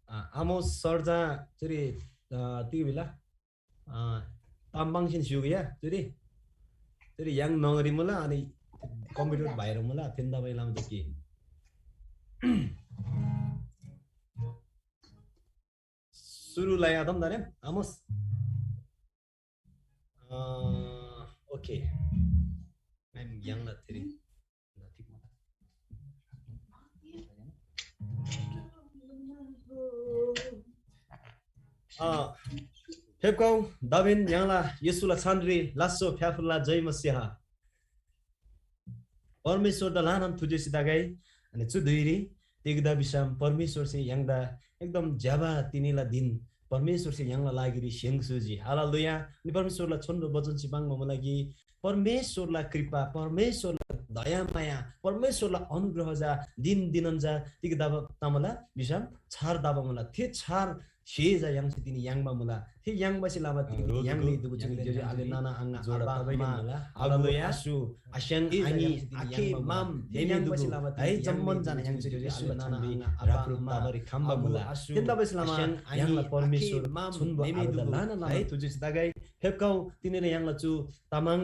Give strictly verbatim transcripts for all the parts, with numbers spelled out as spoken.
आमोस सर चा चुरी तिग भिला, ताम्बाङसिन स्‍युगु या चुरी, चुरी य्‍हाङ न्‍हङरी मुला, अनि कम्प्युटर बाहिर मुला, थेन्‍दा बैलाम त के सुरु लया दम दाने आमोस। ओके। I'm young ला थेरी। फेप्‍काउ दाबेन य्‍हाङला येशूला छानरी लास्‍सो फ्‍याफुल्‍ला जय मसीहा। परमेश्‍वरदा ल्‍हानान थुजेसी तगै। अनि चु धुइरी तिग्‍दा भिसम परमेश्‍वरसे य्‍हाङदा एकदम ज्‍यबा तिनीला धिन परमेश्‍वरसे य्‍हाङला लागिरी स्‍य्‍हङ स्‍होजी। हालेलुया। अनि परमेश्‍वरला छोन्‍बो वचनसे पाङ्बा मुला कि परमेश्‍वरला कृपा, परमेश्‍वरला दयामाया, परमेश्‍वरला अनुग्रह चा दिन दिनन चा तिग दाबा तमला भिसम छार दाबा मुला। थे छार स्‍हे चा य्‍हाङसे तिनी याङ्बा मुला। थे याङ्बासे लबा तिनी य्‍हाङनी दुगु चिनी ज्‍योज्‍यो आले नाना आङा आबा आमा आबु आसु आस्‍याङ आङी आखे माम नेमे दुगु है जम्‍मान जना य्‍हाङसे ज्‍योज्‍यो आले नाना आङा आबा आमा खम्बा मुला। तेन्‍दा बैसे लमा य्‍हाङला परमेश्‍वर छुन्‍बो आबा लाना लाना तुझे तगै फेप्‍काउ तिनीले य्‍हाङला चु तामाङ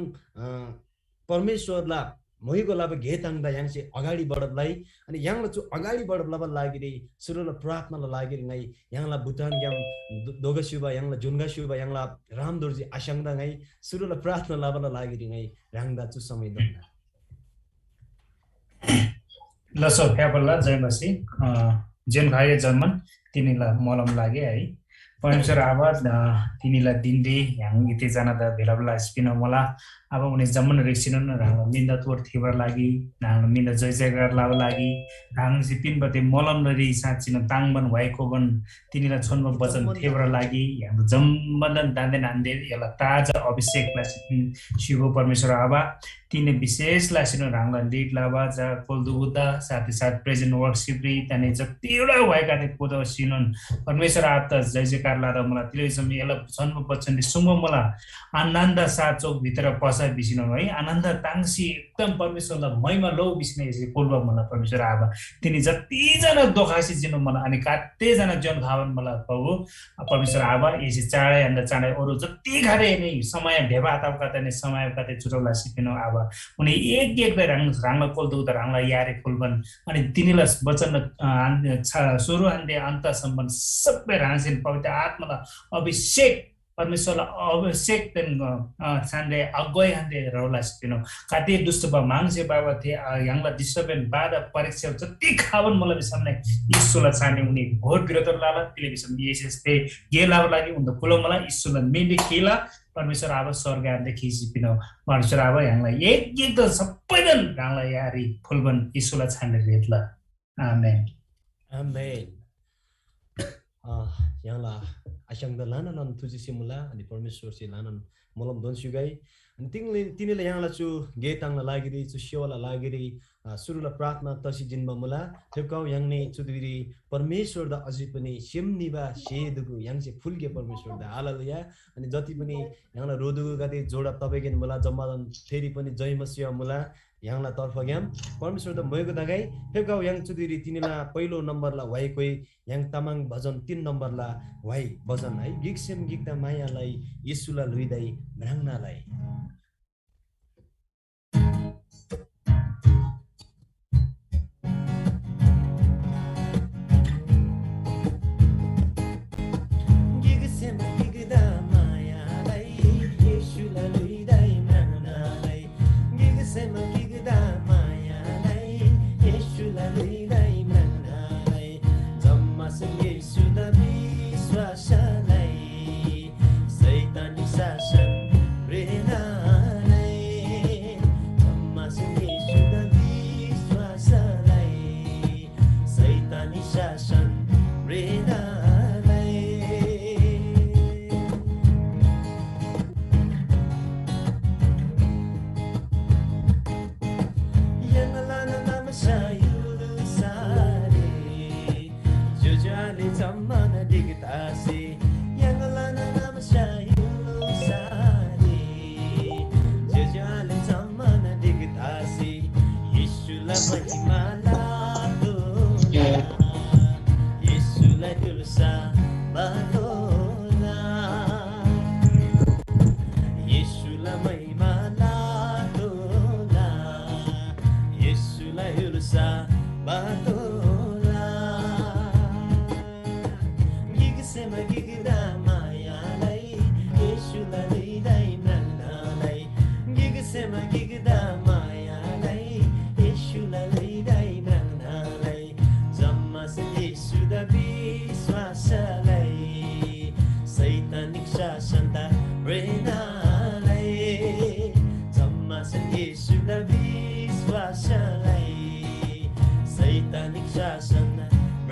परमेश्‍वरला म्‍हुइको लबा गे ताङदा य्‍हाङसे अगाडि बढब लइ। अनि य्‍हाङला चु अगाडि बढब लबा लागिरी सुरुला प्रार्थनाला लागिरी ङाइ य्‍हाङला भुटानग्‍याम दो- दोगा स्‍युबा य्‍हाङला जुन्गा स्‍युबा य्‍हाङला रामदोर्जी आस्‍याङदा ङाइ सुरुला प्रार्थना लबाला लागिरी ङाइ ह्राङदा चु समय दोन्‍ना। लसो फ्याफल्‍ला जयमसी जेन खागे जन्मन तिनीला मलम लागे है। परमेश्‍वर आबा तिनीला दिनरी य्‍हाङ इति जानादा भेलाबला स्पिन मला। आबा उनी जम्मन रिक्सिनोन ह्राङला मिन्दा तोर थिबर लागि ह्राङला मिन्दा जय जयकार लाबा लागि ह्राङसे पिन्‍बा ते मलम लरी साँच्‍चिन ताङबन वाइकोबन तिनीला छोन्‍बा वचन थेबर लागि य्‍हाङ जम्‍मान दान्‍दे नान्‍दे एला ताजा अभिषेक लासी सिगो परमेश्‍वर आबा तिनी विशेष लासिनु ह्राङला लिड लाबा जा कोल्दुगुदा साथै साथ प्रेजेन्ट वर्कसिपरी तने जतिवटा वाइकाते कोदो सिनोन परमेश्‍वर आत्ता जय जयकार लादा मुला तिले जम एला छन्‍बो बच्चनले सुम्बो मुला आनन्द सा चोक भित्र पसा बिसिनो है आनन्द ताङसी एकदम परमेश्‍वरला महिमा लौ बिसिने एसे कोल्बा मुला परमेश्‍वर आबा तिनी जति जना दोखासी जिनु मुला अनि काते जना जन खावन मुला प्रभु परमेश्‍वर आबा एसे चाँडै भन्दा चाँडै अरू जति खाले नै समय भेबा तब कतै नै समय कतै छुटौला सिपिनो आबा उनी एक एक ह्राङ ह्राङला कोल्दुगुदा ह्राङला यारे फुलबन अनि तिनीला वचन सुरु अन्त्य अन्तसम्म सबै ह्राङसेन पवित्र आत्माला अभिषेक परमेश्‍वरला अभिषेक तेन छानरे अगुवाई हन्ते रौला सिपिनो कति दुष्ट बा माङसे बाबा थे य्‍हाङला डिस्टर्बेन्स बाधा परीक्षा जति खाबन मुला बिसम्‍ने येशूला छानरे उनी घोर विरोध लाला तिले बिसम येशूसे गे लाबा लागि उन्‍दा कुलमला येशूला मिन्‍डी खिला परमेश्‍वर आबा स्वर्ग आन्‍दे खिसी पिनो परमेश्‍वर आबा य्‍हाङला एक एक त सबैदन ह्राङला यारी फुलबन येशूला छानरे रेतला। आमेन। आमेन। य्‍हाङला आस्‍याङदा ल्‍हानान थुजिसे मुला अनि परमेश्‍वरसे ल्‍हानान मोलम दोन्‍स्‍युगै। अनि तिनले तिनीले य्‍हाङला चु गे ताङला लागिरी चु सेवाला लागिरी सुरुला प्रार्थना तसी जिन्‍बा मुला। थेप्‍काउ य्‍हाङनी चु धुइरी परमेश्‍वरदा अझै पनि सेम निबा स्‍हे दुगु य्‍हाङसे फुल्‍गे परमेश्‍वरदा हालेलुया। अनि जति पनि य्‍हाङला रोदुगुगदे जोडा तपाईँगेन मुला जम्‍मादान थेरी पनि जय मसीह मुला। य्‍हाङला तर्फग्‍याम परमेश्‍वरदा मोइगो तगै। फेप्‍खउ य्‍हाङ चुदिरी तिनीला पहिलो नम्‍बरला व्‍हाइ कोइ य्‍हाङ तामाङ भजन तीन नम्‍बरला व्‍हाइ भजन है। गिकसेम गिकदा माया लइ, येशूला ल्‍हुइदाइ म्राङ्ना लइ। गिकसेम गिकदा माया लइ, येशूला ल्‍हुइदाइ म्राङ्ना लइ। गिकसेम गिकदा माया लइ, येशूला ल्‍हुइदाइ म्राङ्ना लइ। जम्‍मासेन येशूदा विश्‍वास लइ, शैताननी शासन भ्रेना लइ। जम्‍मासेन येशूदा विश्‍वास लइ, शैताननी शासन भ्रेना लइ। य्‍हाङलान नामस्‍या य्‍हुल्‍सारे, ज्‍योज्‍यो आले जम्‍मान ढिक तासे। य्‍हाङलान नामस्‍या य्‍हुल्‍सारे, ज्‍योज्‍यो आले जम्‍मान ढिक तासे। येशूला महिमा लातोःला, येशूला य्‍हुल्‍सा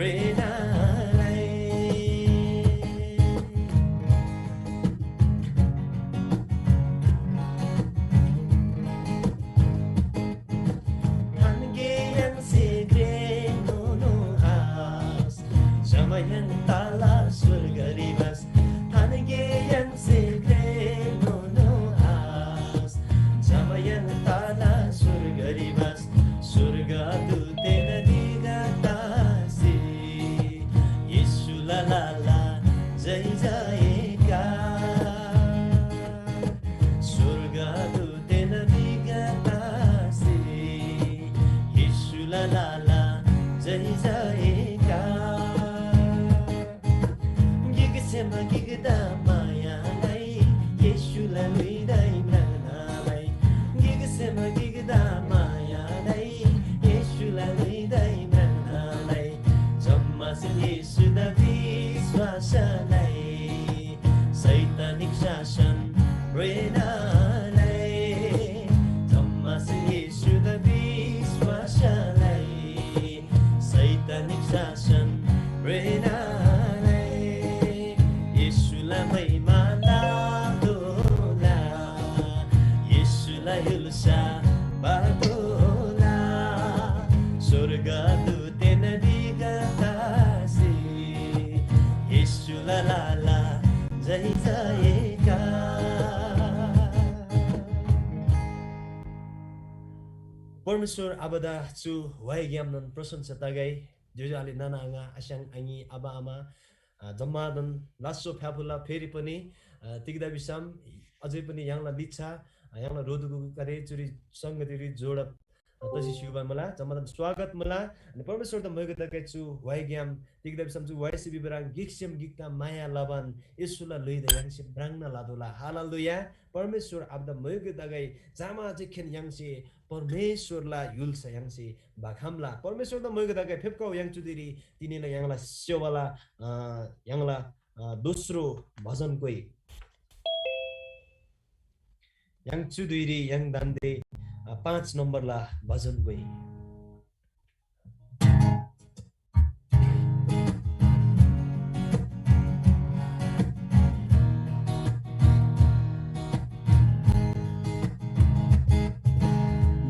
प्रेरणालाई। थान्‍गे य्‍हाङसे घ्रेनोनो आश, जम्‍मा य्‍हाङ तला स्‍वर्गरी बास। थान्‍गे य्‍हाङसे घ्रेनोनो आश, जम्‍मा य्‍हाङ तला स्‍वर्गरी बास। स्‍वर्गदूतदेन गिकतासे येशूला लाला जय जयकार। स्‍वर्गदूतदेन गिकतासे येशूला लाला जय जयकार। गिकसेमा गिकदा माया लइ, येशूला ल्‍हुइदाइ म्राङ्ना लइ। गिकसेमा गिकदा माया लइ, येशूला ल्‍हुइदाइ म्राङ्ना लइ। जम्‍मासेन येशूदा विश्‍वास लइ, शैतानिक शासन भ्रेना लइ। जम्‍मासेन येशूदा विश्‍वास लइ, शैतानिक शासन भ्रेना लइ। येशूला महिमा लातोःला, येशूला य्‍हुल्‍सा बातोःला। स्‍वर्गदूतदेन गिकतासे येशूला लाला जय जयकार। परमेश्‍वर आबादा चु व्‍हाइग्‍यामनोन प्रशंसा तगै। ज्‍योज्‍यो आले नाना आङा आस्‍याङ आङी आबा आमा, अ, जम्‍मादान लास्‍सो फ्‍याफुल्‍ला फेरी पनि, अ, तिग्‍दा भिसम अझै पनि य्‍हाङला लिच्‍छा, अ, य्‍हाङला रोदुगु करे चुरी संगतिरी जोडब, अ, तसी स्‍युबा मुला। जम्‍मादान स्वागत मुला। अनि परमेश्‍वरदा मोइगो तगै चु व्‍हाइग्‍याम, तिग्‍दा भिसम चु व्‍हाइसे भिबा ह्रङ् गिकसेम गिकदा माया लबान येशूला ल्‍हुइदा य्‍हाङसे म्राङ्ना लतोःला। हालेलुया। परमेश्‍वर आबादा मोइगो तगै जमा चिखेन य्‍हाङसे परमेश्‍वरला य्‍हुल्‍सा य्‍हाङसे भखम्‍ला। परमेश्‍वरदा मोइगो तगै फेप्‍खउ य्‍हाङ चुदिरी तिनीला य्‍हाङला सेवाला, अ, य्‍हाङला, अ, दोस्रो भजन कोइ। य्‍हाङ चु धुइरी य्‍हाङ दान्‍दे, अ, पाँच नम्‍बरला भजन कोइ।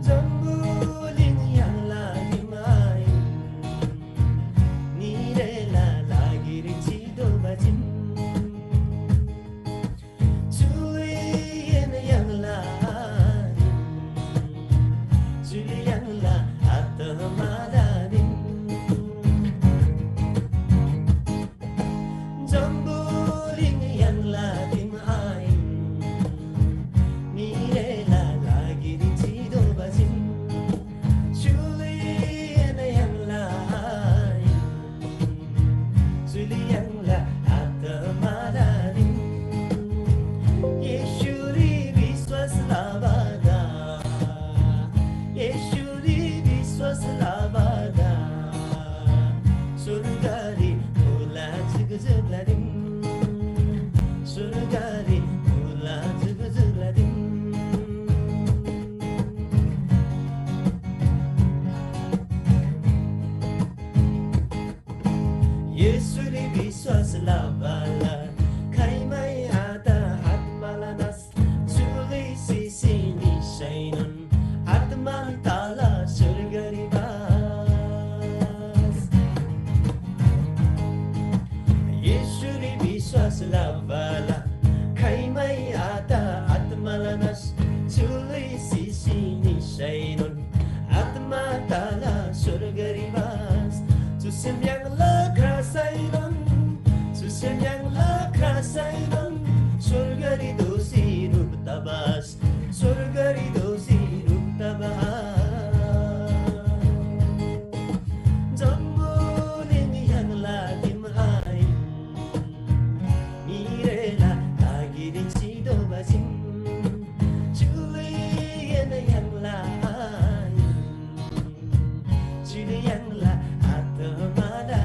जम्‍बुलिङ य्‍हाङला दिम आहिन, न्‍हीरेला लागिरी चितोःबा चीम। चुरीएन य्‍हाङला आहिन, चुरी य्‍हाङला आत्‍माला दिम। जम्‍बुलिङ य्‍हाङला दिम आहिन, न्‍हीरेला लागिरी चितोःबा चीम। चुरीएन य्‍हाङला आहिन, चुरी य्‍हाङला आत्‍माला दिम। येशूरी विश्‍वास लबादा, येशूरी विश्‍वास लबादा, स्‍वर्गरी मुला जुगजुगला दिम। स्‍वर्गरी मुला जुगजुगला दिम। येशूरी विश्‍वास लबाला खाइमै आत आत्‍माला नाश। चुरी सिसी निसैनोन आत्‍मान तला स्‍वर्गरी बास। येशूरी विश्‍वास लबाला खाइमै आत आत्‍माला नाश। चुरी सिसी निसैनोन आत्‍मा तला स्‍वर्गरी बास। चुसे म्‍याङला ख्रासैनोन, चुसे म्‍याङला ख्रासैनोन स्‍वर्गरी दोःसी ह्रुप तबास। स्‍वर्गरी दोःसी ह्रुप तबास। जम्‍बुलिङ य्‍हाङला दिम आहिन, न्‍हीरेला लागिरी चितोःबा चीम। चुरीएन य्‍हाङला आहिन, चुरी य्‍हाङला आत्‍माला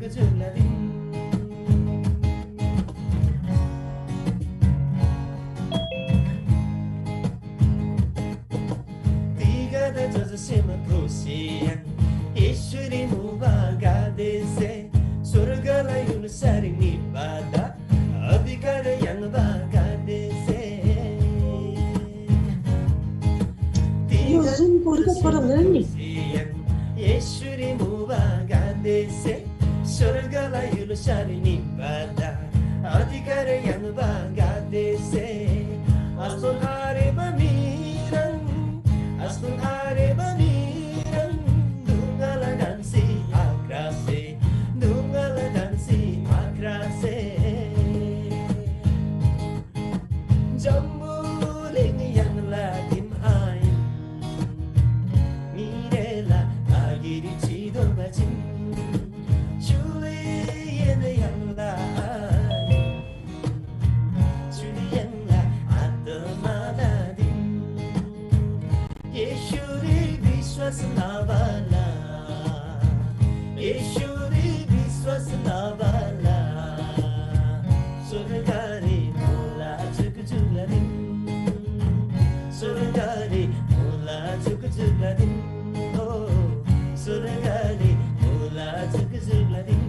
जुगला दिन। तिगदा जजसेम क्रुसय्याङ येशूरी मुबागदेसे स्वर्गला य्‍हुल्‍सारी निबादा अधिकार याङ्बागदेसे। यो जुन पोडकास्ट गरौँ नि। येशूरी मुबागदेसे स्वर्गला य्‍हुल्‍सारी निबादा अधिकार याङ्बागदेसे। आस्‍तोन आरेबा म्‍हिह्रङ्, आस्‍तोन आरेबा म्‍हिह्रङ् दुङला ढन्‍सी आक्रासे, दुङला ढन्‍सी आक्रासे। जम्‍बुलिङ य्‍हाङला दिम आहिन, ङिरेला लागिरी चितोःबा चीम। चुलिएन य्‍हाङला आहिन, चुलिएनला आत्‍माला दिम। येशूरी विश्‍वास लबाला, येशूरी विश्‍वास लबाला, स्‍वर्गरी मुला जुगजुगला दिन। स्‍वर्गरी मुला जुगजुगला दिन। ओ, स्‍वर्गरी मुला जुगजुगला दिन।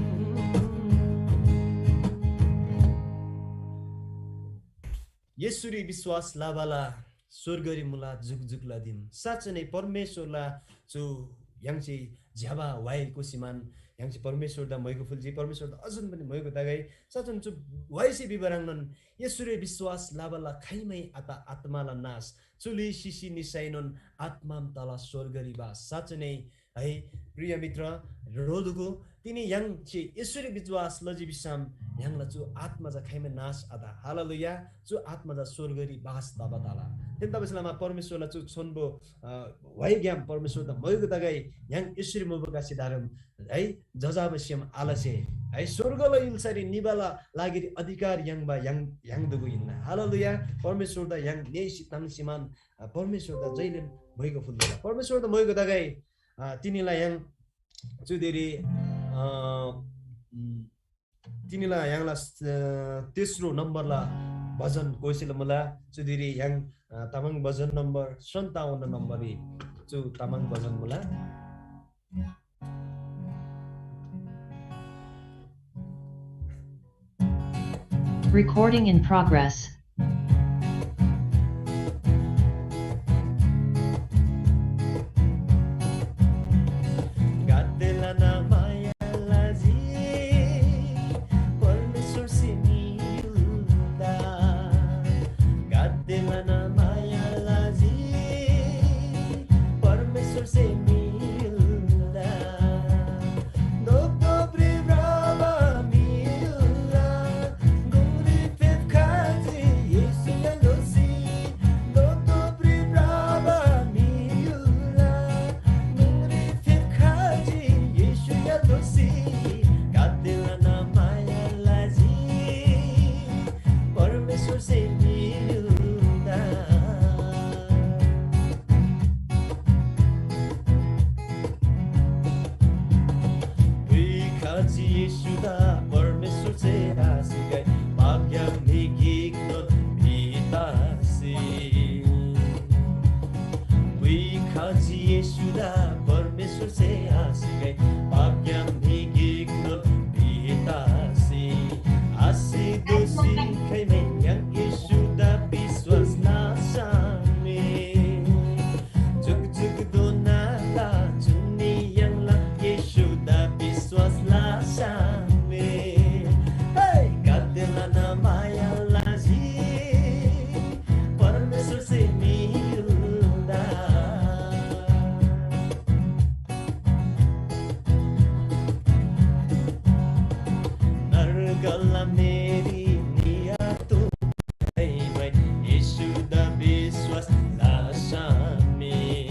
येशूरी विश्‍वास लबाला स्‍वर्गरी मुला जुगजुगला दिम। साँच्‍चै नै परमेश्‍वरला चु य्‍हाङसे ज्‍यबा व्‍हाइ कोसीमान य्‍हाङसे परमेश्‍वरदा म्‍हाइगो फुल्‍जी, परमेश्‍वरदा अझन पनि म्‍हाइगो तगै। साँच्‍चन चु व्‍हाइसे भिबा ह्रङ्नोन येशूरी विश्‍वास लबाला खाइमै आत आत्‍माला नाश। चुली सिसी निसैनोन आत्‍माम तला स्‍वर्गरी बास। साँच्‍चै नै है प्रिय मित्र, रोधुगु तिनी य्‍हाङसे येशूरी विश्‍वास लजी भिसम य्‍हाङला चु आत्‍मा चा खाइमै नाश आत। हालेलुया। चु आत्‍मा चा स्‍वर्गरी बास तबा तला। थेन तबसे लमा परमेश्‍वरला चु छोन्‍बो, अ, व्‍हाइग्‍याम परमेश्‍वरदा म्‍हाइगो तगै य्‍हाङ येशूरी मुबा सिधारम है जजाबा सेम आलसे है स्‍वर्गला य्‍हुल्‍सारी निबाला लागिरी अधिकार याङ्बा य्‍हाङ, य्‍हाङ दुगु हिन्‍ना। हालेलुया। परमेश्‍वरदा य्‍हाङ नेसी ताङ्सीमान, अ, परमेश्‍वरदा जैलेन म्‍हाइगो फुल्‍तला। परमेश्‍वरदा म्‍हाइगो तगै, अ, तिनीला य्‍हाङ चुदेरी, अ, उम्, तिनीला य्‍हाङला, अ, तेस्रो नम्‍बरला भजन कोइसेला मुला। चुदेरी य्‍हाङ, अ, तामाङ भजन नम्‍बर सन्ताउन्न नम्‍बररी चु तामाङ भजन मुला। Recording in progress. गातेला ना माया लाजी, परमेश्‍वरसे मियुदा। गातेला ना माया लाजी, परमेश्‍वरसे मियुदा। दोप्‍दोप्‍री भ्रबा म्‍हिला गुङरी फेप्‍खजी येशूला दोःसी। दोप्‍दोप्‍री भ्रबा म्‍हिला गुङरी फेप्‍खजी येशूला दोःसी। गातेला ना माया लाजी परमेश्‍वरसे मियुदा। पुइखजी येशूदा परमेश्‍वरसे रासीगै पापग्‍याम म्‍हि गिकनोन भितासी। पुइखजी येशूदा परमेश्‍वरसे आसीगै पापग्‍याम म्‍हि गिकनोन भितासी। आसी दोसी खैमै य्‍हाङ येशूदा विश्‍वास लसम मी। जुगजुगधोना ता चुनी य्‍हाङला येशूदा विश्‍वास लसम मी। हे, गातेला ना माया लाजी, परमेश्‍वरसे मियुदा। नर्गला मेरी नियातु खैमै येशूदा विश्‍वास लसम मी।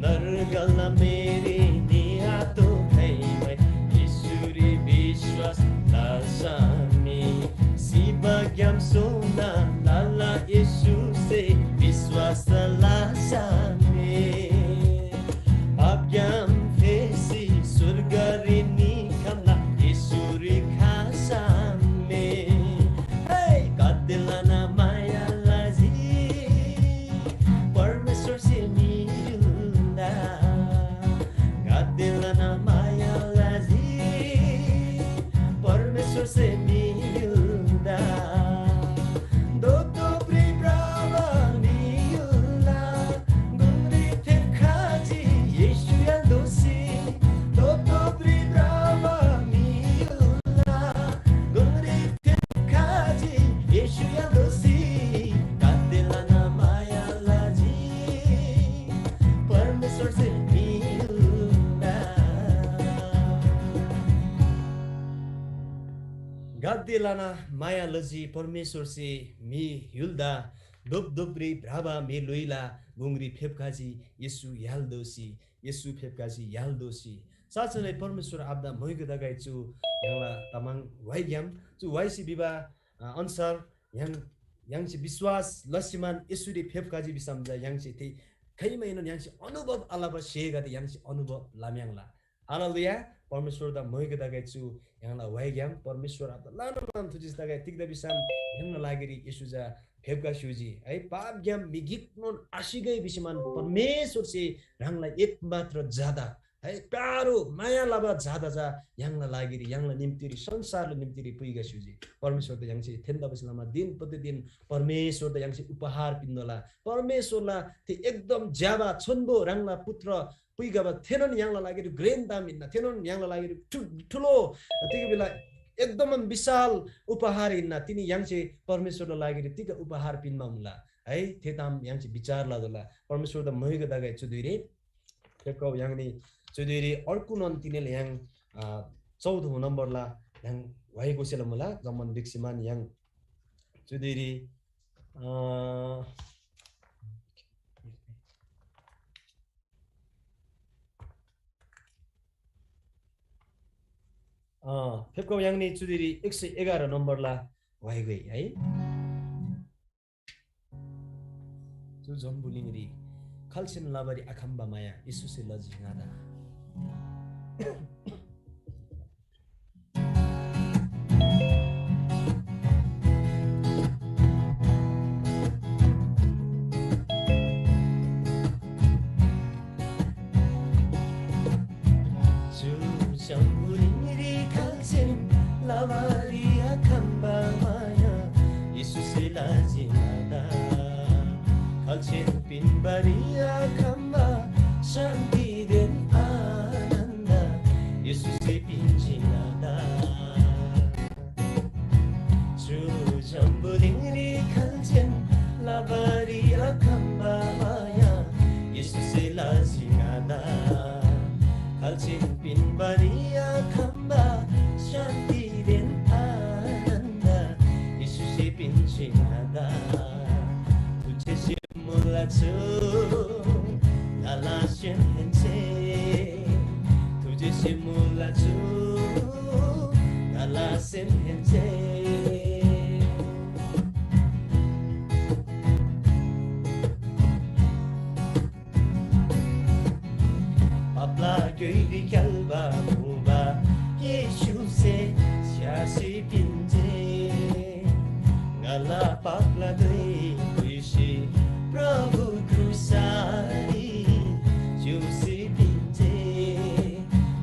नर्गला मेरी नियातु खैमै येशूरी विश्‍वास लसम मी। सिबाग्‍याम सोना लला येशूसे विश्‍वास लसम मी। पापग्‍याम फेसी स्‍वर्गरी अति लना माया लजी परमेश्‍वरसे म्‍हि य्‍हुलदा धोपधोपरी भ्रबा म्‍हि ल्‍हुइला गुङरी फेप्‍खजी येशू य्‍हाल दोसी, येशू फेप्‍खजी य्‍हाल दोसी। साँच्‍चीनै परमेश्‍वर आबादा म्‍हुइगो तगै चु य्‍हाङला तामाङ व्‍हाइग्‍याम चु व्‍हाइसे भिबा, अ, अन्‍सार य्‍हाङ, य्‍हाङसे विश्‍वास लसीमान येशूरी फेप्‍खजी भिसम चा य्‍हाङसे थे खाइमाएनोन य्‍हाङसे अनुभव आलबा स्‍हेगदे य्‍हाङसे अनुभव लम्‍याङ्ला। हालेलुया। परमेश्‍वरदा म्‍हुइगो तगै चु य्‍हाङला व्‍हाइग्‍याम परमेश्‍वर आबादा ल्‍हानान ल्‍हानान थुजेस तगै। तिग्‍दा भिसम य्‍हाङला लागिरी येशू चा फेप्‍खसी स्‍युजी है। पापग्‍याम म्‍हि गिकनोन आसिगै भिसीमान परमेश्‍वरसे ह्राङला एकमात्र झादा है, प्यारो माया लबा झादा चा य्‍हाङला लागिरी, य्‍हाङला निम्तिरी, संसारला निम्तिरी पुइगसी स्‍युजी। परमेश्‍वरदा य्‍हाङसे थेन्‍दा भिसी लमा दिन प्रतिदिन परमेश्‍वरदा य्‍हाङसे उपहार पिन्‍तोःला। परमेश्‍वरला थे एकदम ज्‍यबा छोन्‍बो ह्राङला पुत्र पुइखबा थेनोन य्‍हाङला लागिरी घ्रेन ताम हिन्‍ना, थेनोन य्‍हाङला लागिरी ठु-, ठुलो, तिग भिला एकदम विशाल उपहार हिन्‍ना। तिनी य्‍हाङसे परमेश्‍वरला लागिरी तिग उपहार पिन्‍बा मुला है, थे ताम य्‍हाङसे विचार लतोःला। परमेश्‍वरदा म्‍हुइगो तगै चु धुइरी फेप्‍खउ य्‍हाङनी चु धुइरी अर्गुनोन तिनीला य्‍हाङ, अ, चौधौँ नम्‍बरला य्‍हाङ व्‍हाइ गोसेला मुला, जम्‍मान विक्सीमान य्‍हाङ चु धुइरी, अ, अ, फेप्‍खउ य्‍हाङनी चु धुइरी एक सय एघार नम्‍बरला व्‍हाइ गोइ है। चु जम्‍बुलिङरी खाल्‍सेन लबारी आखम्‍बा माया येशूसे लजी ङादा। चु जम्‍बुलिङरी खाल्‍सेन लबारी आखम्‍बा माया येशूसे लजी ङादा। खाल्‍सेन पिन्‍बारी आखम्‍बा शान्‍तिदेन आनन्‍द येशूसे पिन्‍जी ङादा। चु जम्‍बुलिङरी खाल्‍सेन लबारी आखम्‍बा माया येशूसे लजी ङादा। खाल्‍सेन पिन्‍बारी आखम्‍बा शान्‍तिदेन आनन्‍द येशूसे पिन्‍जी ङादा। थुजेसे मुला चु ङाला सेमहेन्‍से, थुजेसे मुला चु ङाला सेमहेन्‍से। पापला ग्‍योइरी क्‍याल्‍बा मुबा येशूसे स्‍यासी पिन्‍जे। ङाला पापला धुइ पुइसी प्रभु क्रुसरी चिउसी पिन्‍जे।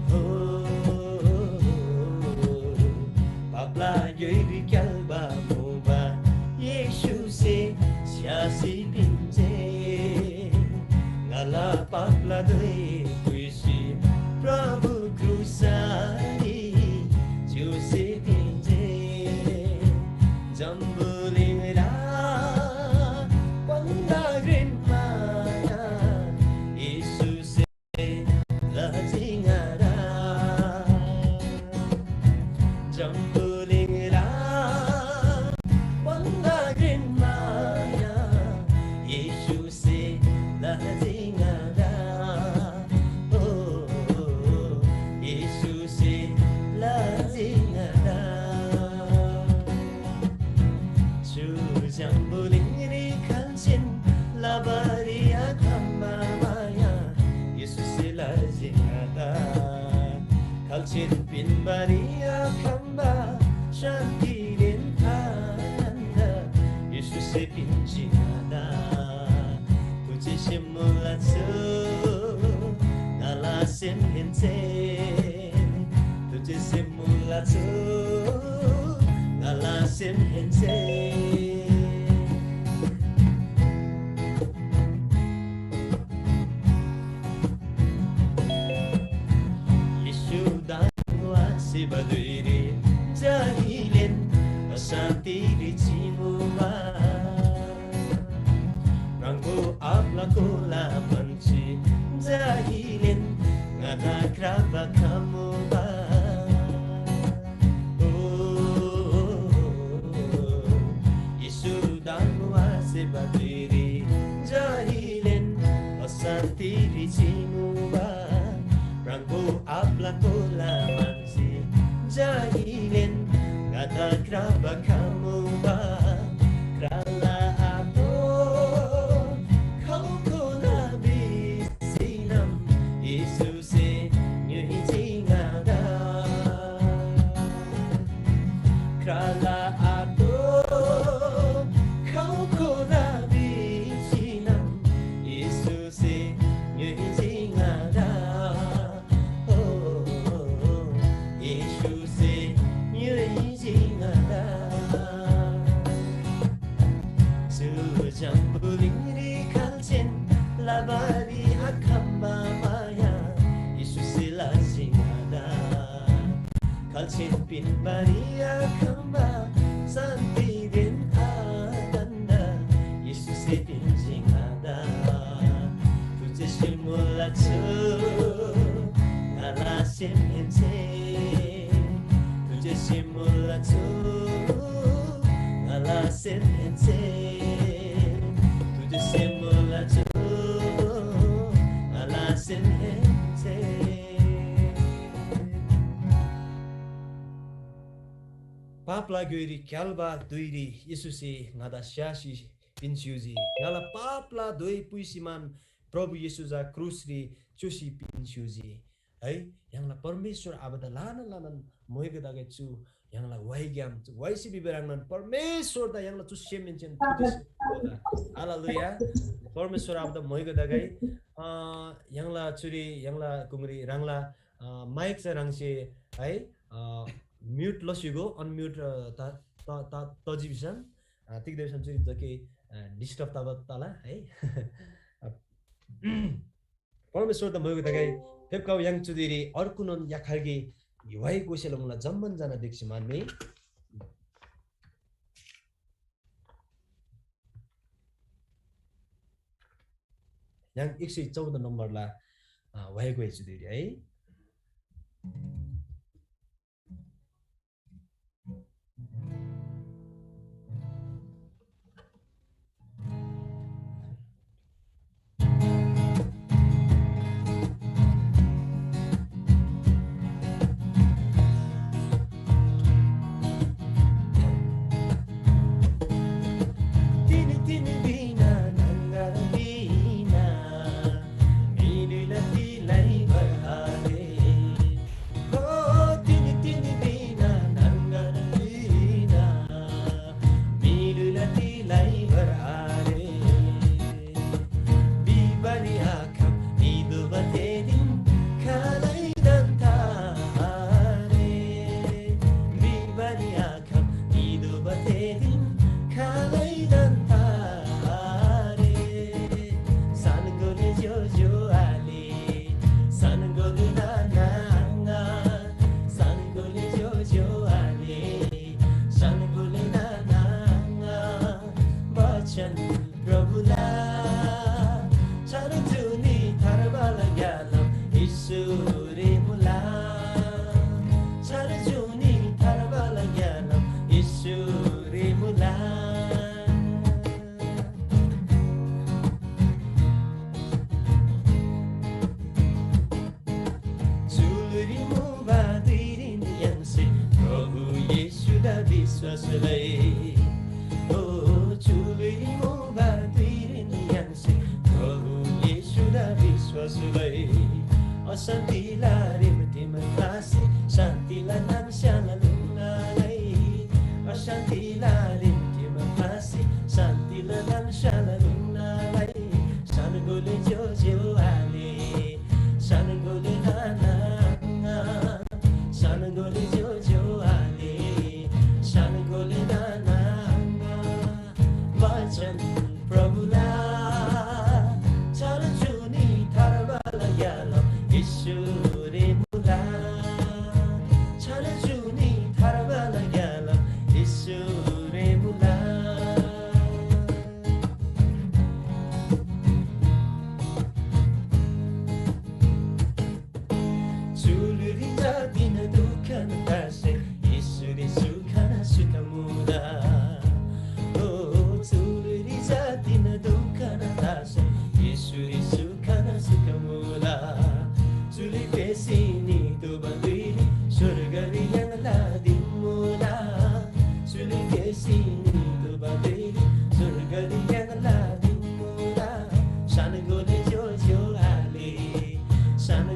हो, पापला ग्‍योइरी क्‍याल्‍बा मुबा येशूसे स्‍यासी पिन्‍जे। ङाला पापला धुइ पुइसी प्रभु क्रुसरी चिउसी पिन्‍जे। जम्‍बुलिङला भन्‍दा घ्रेन माया येशूसे लजी ङादा। जम्‍बुलिङला भन्‍दा घ्रेन माया येशूसे लजी ङादा। ओ, येशूसे लजी ङादा। चु जम्‍बुलिङरी खाल्‍सेन लबारी आखम्‍बा माया येशूसे लजी ङादा। खाल्‍सेन पिन्‍बारी आखम्‍बा शान्‍तिदेन आनन्‍द येशूसे पिन्‍जी ङादा। थुजेसे मुला चु ङाला सेमहेन्‍से, थुजेसे मुला चु ङाला सेमहेन्‍से। येशूदा ङाच्‍छिबा धुइरी जाहिलेन अशान्‍तिरी चिमुबा। ह्राङको आब्‍ला कोला भन्‍सी जाहिलेन ङादा क्राबा खमुबा। ओ, कोला मान्छे जागिलेन ङादा क्राबा खमुबा क्राला आतो खौकोला बिसिनम येशूसे ङ्‌योइजी ङादा। क्राला आतो खौकोला बिसिनम येशूसे ङ्‌योइजी ङादा। ओ, येशूसे ङ्‌योइजी ङादा। चु जम्‍बुलिङरी खाल्‍सेन लबारी आखम्‍बा माया येशूसे लजी ङादा। खाल्‍सेन पिन्‍बारी आखम्‍बा शान्‍तिदेन आनन्‍द येशूसे पिन्‍जी ङादा। तुझे से मुला छु ङाला सेमहेन्‍से। तुझे से मुला छु ङाला सेमहेन्‍से। तुझे से मुला छु ङाला सेमहेन्‍से। पापला ग्‍योइरी क्‍याल्‍बा धुइरी येशूसे ङादा स्‍यासी पिन्‍स्‍युजी। ङाला पापला धोइ पुइसीमान प्रभु येशू चा क्रुसरी च्‍योसी पिन्‍स्‍युजी। है, य्‍हाङला परमेश्‍वर आबादा ल्‍हानान ल्‍हानान मोइगो तगै चु य्‍हाङला वाइग्‍याम, चु वाइसी भिबा ह्रङ्नोन परमेश्‍वरदा य्‍हाङला चु सेमहेन्‍सेन थुजेसी मोला। हालेलुया। परमेश्‍वर आबादा मोइगो तगै, अ, य्‍हाङला चुरी, य्‍हाङला गुङरी ह्राङला, अ, माइक चा ह्राङसे, है, अ, म्‍युट लसीगो, अनम्‍युट, अ, ता, ता, ता, तजी भिसम, अ, तिग्‍दा भिसम चुरी जके, अ, डिस्टर्ब तबा तला, है। परमेश्‍वरदा मोइगो तगै फेप्‍खबा य्‍हाङ चुदिरी अर्गुनोन याखालगे व्‍हाइ गोसेला मुला जम्‍मान जना देख्‍सी म्‍हन्‍मी। य्‍हाङ एक सय चौध नम्‍बरला, अ, व्‍हाइ गोइ चुदिरी है। तिनी तिनी बिना नंगा बिना मिलुला तिलाई बहारे। हो तिनी तिनी बिना नंगा बिना मिलुला तिलाई बहारे। बिबारी आखम निदुबा तेदिन खालै दन्ता आरे। बिबारी आखम निदुबा तेदिन खालै दन्ता आरे। सानगोले ज्यो ज्यो आले, सानगोले नाना आङा, सानगोले ज्यो ज्यो आले, सानगोले नाना आङा। बचन प्रभुला छार जुनी थार्बाला ग्यालम ईश्वरे मुला। छार जुनी थार्बाला ग्यालम ईश्वरे मुला। चुलुरी मुबा धुइरीन य्‍हाङसे प्रभु येशूदा विश्‍वास लइ। ओ चुलुरी मुबा धुइरीन य्‍हाङसे प्रभु येशूदा विश्‍वास लइ। अशान्तिला रिमठिम फासी शान्तिला नाम्‍स्‍याला लुङ्‌ना लइ। अशान्तिला रिमठिम फासी शान्तिला नाम्‍स्‍याला लुङ्‌ना लइ। सानगोले ज्यो ज्यो आले, सानगोले नाना आङा, सानगोले ज्यो ज्यो आले, सानगोले नाना आङा। बचन प्रभुला छार जुनी थार्बाला ग्यालम ईश्वरे मुला। छार जुनी थार्बाला ग्यालम ईश्वरे मुला। चुलुरी जातिन दुःखन तासे येशूरी सुखन सुख मुला। ओ चुलुरी जातिन दुःखन तासे येशूरी सुखन सुख मुला। चुली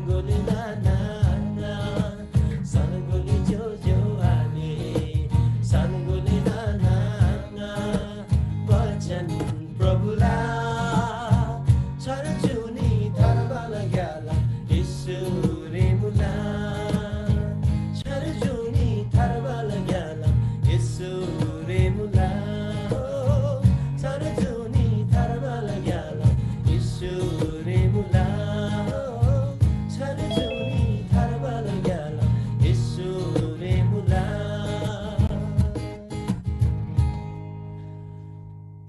गोले नाना आङा, सान गोले ज्यो ज्यो आले, सान गोले नाना आङा, वचन प्रभुला, छार जुनी थार्बाला ग्याला येशू रे मुला, छार जुनी थार्बाला ग्याला येशू रे मुला, छार जुनी थार्बाला ग्याला येशू रे मुला, छार जुनी थार्बाला ग्याला येशू रे मुला।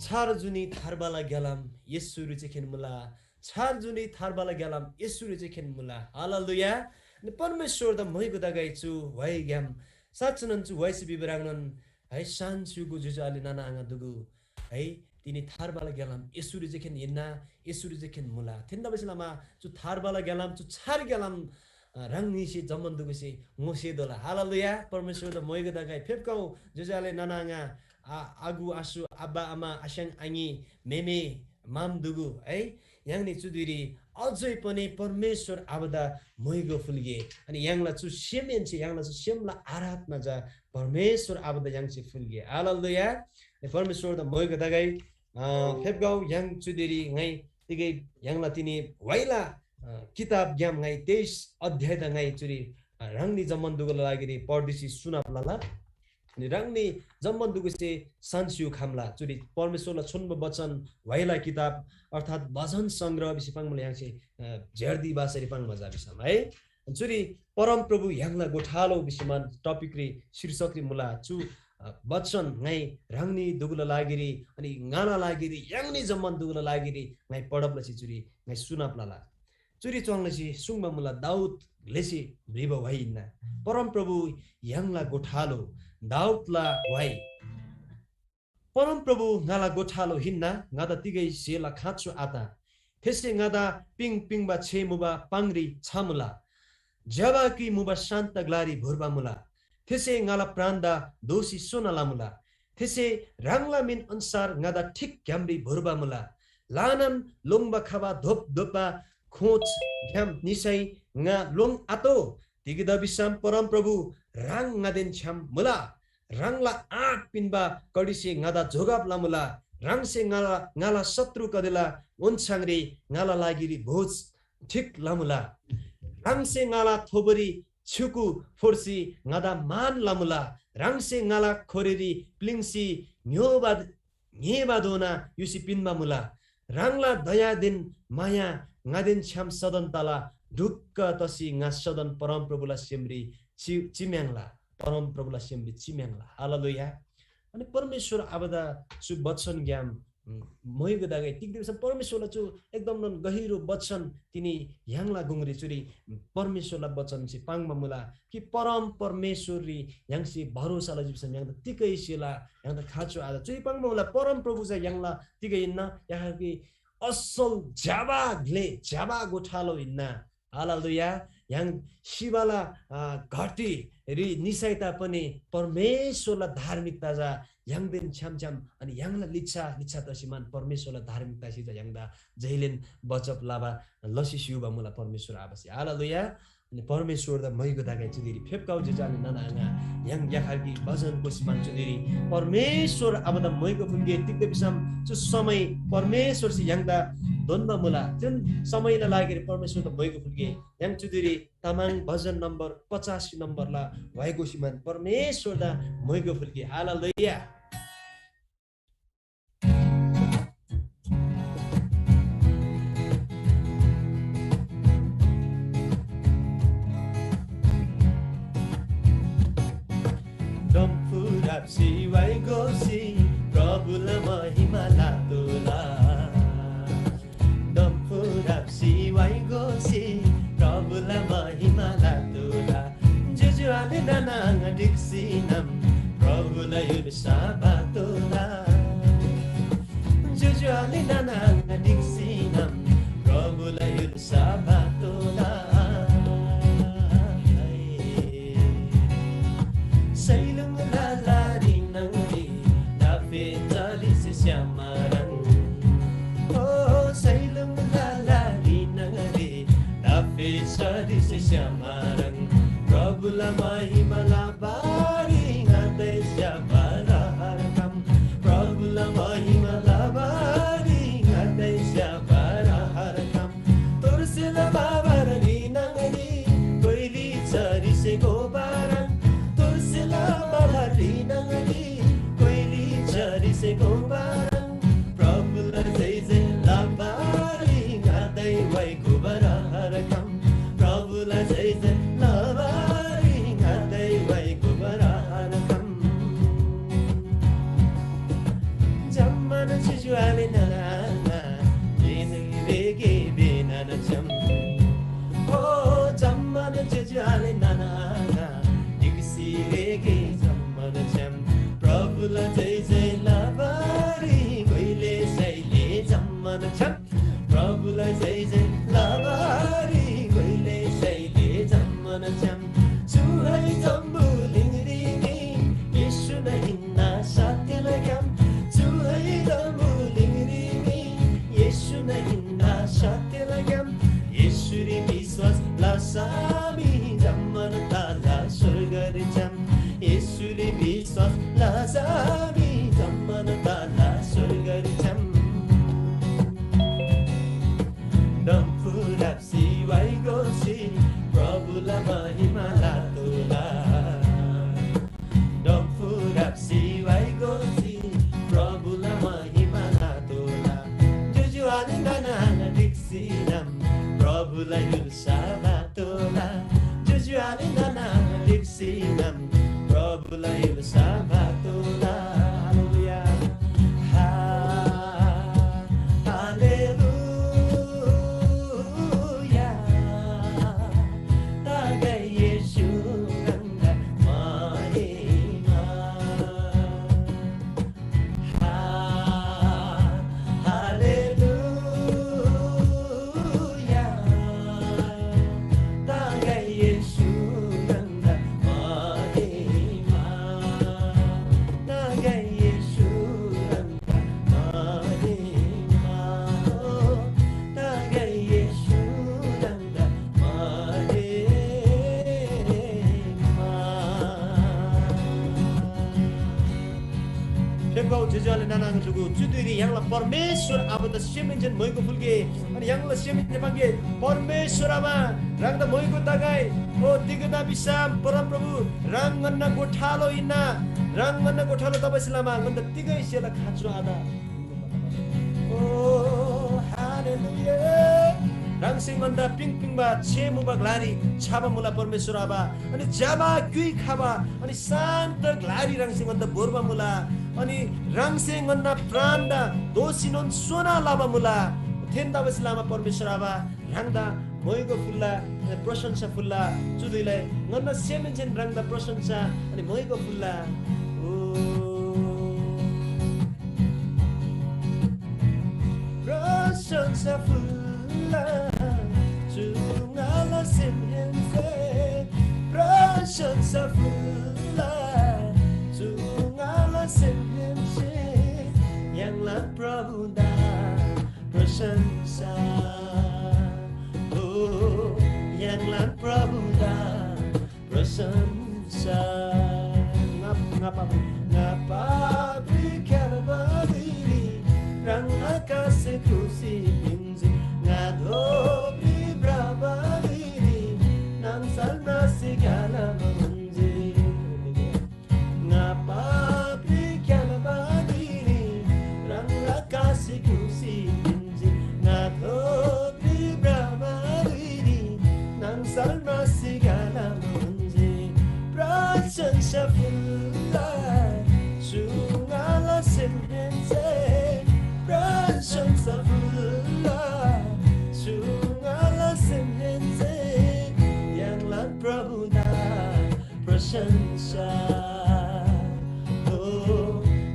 छार जुनी थार्बाला ग्यालाम येशू रुचेखेन मुला। छार जुनी थार्बाला ग्यालाम येशू रुचेखेन मुला। हालेलुया। अनि परमेश्‍वरदा म्‍हाइगो तगै चु व्‍हाइग्‍याम साँच्‍चिनोन चु व्‍हाइसे भिबा ह्रङ्नोन है, सानस्‍युगु ज्‍योज्‍यो आले नाना आङा दुगु है, तिनी थार्बाला ग्‍यालाम येशूरी जेखेन हिन्‍ना, येशूरी जेखेन मुला। थेन्‍दा भिसी लमा चु थार्बाला ग्‍यालाम, चु छार ग्‍यालाम, अ, ह्राङनीसे जम्‍मान दुगुसे ङोसेतोःला। हालेलुया, परमेश्‍वरदा मोइगो तगै फेप्‍खउ ज्‍योज्‍यो आले नाना आङा, आ, आगु आसु, आबा आमा, आस्‍याङ आङी, म्‍हेमे माम दुगु है, य्‍हाङनी चु धुइरी अझै पनि परमेश्‍वर आबादा मोइगो फुल्‍गे। अनि य्‍हाङला चु सेमहेन्‍से, य्‍हाङला चु सेमला आराधना चा परमेश्‍वर आबादा य्‍हाङसे फुल्‍गे। हालेलुया। परमेश्‍वरदा मोइगो तगै, अ, फेप्‍गौ य्‍हाङ चु धुइरी ङाइ तिगै य्‍हाङला तिनी व्‍हाइला, अ, किताबग्‍याम ङाइ तेइस अध्‍यायदा ङाइ चुरी, अ, ह्राङनी जम्‍मान दुगुला लागिरी पढ्दिसी सुनाब लला। अनि ह्राङनी जम्‍मान दुगुसे सान्‍सिउ खम्‍ला। चुरी परमेश्‍वरला छोन्‍बो वचन व्‍हाइला किताब अर्थात् भजन संग्रह भिसी पाङ्‌मुला य्‍हाङसे, अ, झ्‍यार्दी भाषारी पाङ्‌मा जा भिसम है। चुरी परमप्रभु य्‍हाङला गोठालो भिसी मान टपिकरी शीर्षकरी मुला। चु, अ, वचन ङाइ ह्राङनी दुगुला लागिरी अनि ङाला लागिरी य्‍हाङनी जम्‍मान दुगुला लागिरी ङाइ पढब लसी चुरी ङाइ सुनाब लला। चुरी च्‍वाङ लसी सुङ्बा मुला, दाऊद ग्‍लेसे भ्रिबा व्‍हाइ हिन्‍ना। परमप्रभु य्‍हाङला गोठालो, दाऊदला व्‍हाइ। परमप्रभु ङाला गोठालो हिन्‍ना, ङादा तिगै स्‍हेला खाँचो आत। थेसे ङादा पिङ पिङबा छे मुबा पाङरी छामुला। ज्‍यबा क्‍युइ मुबा शान्‍त ग्‍लारी भोर्बा मुला। थेसे ङाला प्राणदा दोःसी सोना लमुला। थेसे ह्राङला मिन अन्‍सार ङादा ठिक ग्‍यामरी भोर्बा मुला। ल्‍हानान लोङ्‌बा खबा धोपधोप्‍बा खोचग्‍याम निसै ङा लोङ्‌आतोः। तिग्‍दा भिसम परमप्रभु ह्राङ ङादेन छ्‌याम मुला। ह्राङला आँट पिन्‍बा कडीसे ङादा जोगब लमुला। ह्राङसे ङाला, ङाला शत्रुगदेला ओन्‍छाङरी ङाला लागिरी भोज ठिक लमुला। ह्राङसे ङाला थोबोरी छ्‌युकु फोर्सी ङादा मान लमुला। ह्राङसे ङाला खोरेरी प्‍लिङ्सी ङ्‌योबा, ङ्‌हेबाधोना युसी पिन्‍बा मुला। ह्राङला दयादेन माया ङादेन छ्‌याम सदन तला। ढुक्‍क तसी ङा सदन परमप्रभुला सेमरी चि-, चिम्‍याङ्ला। परमप्रभुला सेमरी चिम्‍याङ्ला। हालेलुया। अनि परमेश्‍वर आबादा चु वचनग्‍याम, उम्, मोइगो तगै। तिग्‍दा भिसम परमेश्‍वरला चु एकदमनोन गहिरो वचन तिनी य्‍हाङला गुङरी चुरी परमेश्‍वरला वचनसे पाङ्बा मुला कि परम परमेश्‍वररी य्‍हाङसे भरोसा लजी भिसम य्‍हाङदा तिगै सेला, य्‍हाङदा खाँचो आत। चुरी पाङ्बा मुला, परम प्रभु चा य्‍हाङला तिगै हिन्‍ना, य्‍हाङकी असल ज्‍यबा ग्‍ले, ज्‍यबा गोठालो हिन्‍ना। हालेलुया। य्‍हाङ सिबाला, अ, घटीरी निसाइ तापनि परमेश्‍वरला धार्मिकता चा य्‍हाङदेन छ्‌याम छ्‌याम, अनि य्‍हाङला लिच्‍छा, लिच्‍छा तसी मान परमेश्‍वरला धार्मिकतासे चा य्‍हाङदा जैलेन बचब लबा लसी स्‍युबा मुला परमेश्‍वर आबासे। हालेलुया। अनि परमेश्‍वरदा मैगो तगै चुदिरी फेप्‍काउ जे जाने नना आङा य्‍हाङ याखारकी भजन कोसी मान चुदिरी परमेश्‍वर आबादा मैगो फुल्‍गे। तिग्‍दा भिसम चु समय परमेश्‍वरसे य्‍हाङदा दोन्‍बा मुला। जुन समयला लागिरी परमेश्‍वरदा मैगो फुल्‍गे। य्‍हाङ चुदिरी तामाङ भजन नम्बर पचासी नम्बरला व्‍हाइ गोसीमान परमेश्‍वरदा म्‍हाइगो फुल्‍गे। हालेलुया। डम्फु राप्‍सी व्‍हाइ गोसी प्रभुला महिमा लातोःला। डम्फु राप्‍सी व्‍हाइ गोसी प्रभुला महिमा लातोःला। ज्‍योज्‍यो आले नाना आङा ढिक्‍सीनम प्रभुला य्‍हुल्‍सा भातोःला। ज्‍योज्‍यो आले नाना आङा ढिक्‍सीनम प्रभुला य्‍हुल्‍सा भातोःला। सैलुङला लारी न्‍हङरी दाफे चलिसे स्‍यामारङ। ओ सैलुङला लारी न्‍हङरी से श्यामारङ। प्रभुला महिमा लबारी ङादै स्याबार हरकम। प्रभुला महिमा लबारी ङादै स्याबार हरकम। तोरसेला बाबार नि नङनी कोइली चरी से गोबारङ। तोरसेला बाबार नि नङनी कोइली चरी से गोबारङ। प्रभुला जय जय लबारी ङादै वाइ गोबर हरकम। प्रभुला जय जय लबारी ङादै वाइ गोबर हरकम। जम्मान जुजु आले नाना, बेनङ रेगे बेनान छ्‌याम। ओ जम्मान जुजु आले नाना, ढिक्‍सी रेगे जम्मान छ्‌याम। प्रभुला जय जय लबारी गोइले सैले जम्मान छ्‌याम। प्रभुलाई जय जय लबारी गोइले सैले जम्मान छ्‌याम। चुहै जम्‍बुलिङरी मी येशू नै हिन्‍ना सत्‍यला ग्‍याम। चुहै जम्‍बुलिङरी मी येशू नै हिन्‍ना सत्‍यला ग्‍याम। येशूरी विश्‍वास लसा मी जम्‍मान तला स्‍वर्गरी छ्‌याम। येशूरी विश्‍वास लसा मी जम्‍मान तला स्‍वर्गरी छ्‌याम। डम्‍फु राप्‍सी वाइ गोसी प्रभुला महिमा लतोःला। डम्‍फु राप्‍सी वाइ गोसी प्रभुला महिमा लतोःला। ज्‍योज्‍यो आले नाना आङा ढिक्‍सी नाम प्रभुला य्‍हुल्‍सा लतोःला। ज्‍योज्‍यो आले नाना ढिक्‍सी नाम प्रभुला य्‍हुल्‍सा लतोःला। हालेलुया। हा, हालेलुया। तागै येशू ह्राङदा महिमा। हा, हालेलुया। तागै येशू ह्राङदा महिमा। तागै येशू ह्राङदा महिमा। तागै येशू ह्राङदा महिमा। फेप्‍खउ ज्‍योज्‍यो आले नाना आङा च्‍युगु, चु धुइरी य्‍हाङला परमेश्‍वर आबादा सेमहेन्‍सेन मोइगो फुल्‍गे। अनि य्‍हाङला सेमहेन्‍से पाङ्‌गे, परमेश्‍वर आबा, ह्राङदा मोइगो तगै। ओ, तिग्‍दा भिसम परमप्रभु, ह्राङ ङन्‍ना गोठालो हिन्‍ना, ह्राङ ङन्‍ना गोठालो तबासे लमा ङन्‍दा तिगै सेला खाँचो आत। ओ, हालेलुया। ह्राङसे ङन्‍दा पिङ पिङबा छे मुबा ग्‍लारी छ्‌याबा मुला परमेश्‍वर आबा। अनि ज्‍यबा क्‍युइ खबा, अनि शान्‍त ग्‍लारी ह्राङसे ङन्‍दा भोर्बा मुला। अनि ह्राङसे ङन्‍ना प्राणदा दोःसीनोन सोना लबा मुला। थेन्‍तबासे लमा परमेश्‍वर आबा, ह्राङदा मोइगो फुल्‍ला, प्रशंसा फुल्‍ला। चु धुइलाई ङन्‍ना सेमहेन्‍सेन ह्राङदा प्रशंसा अनि मोइगो फुल्‍ला। ओ, प्रशंसा फुल्‍ला चु ङाला सेमहेन्‍से, प्रशंसा फुल्‍ला चु ङाला सेमहेन्‍से, य्‍हाङला प्रभुदा प्रशंसा। ओ, य्‍हाङला प्रभुदा प्रशंसा। ङा, ङा पाप, ङा पापरी ख्‍यालबारीरी ह्राङला कासे क्रुसी पिन्‍जी। ङा धोपरी भ्रबारीरी नाङसल म्रासी ग्‍यालामा उन्‍जी। ङा पापरी ख्‍यालबारीरी ह्राङला कासे क्रुसी पिन्‍जी। ङा धोपरी भ्रबारीरी नाङसल म्रासी ग्‍यालामा उन्‍जी। प्रशंसा फुल्‍ला चु ङाला सेमहेन्‍से, प्रशंसा फुल्‍ला चु ङाला सेमहेन्‍से, य्‍हाङला प्रभुदा प्रशंसा। ओ,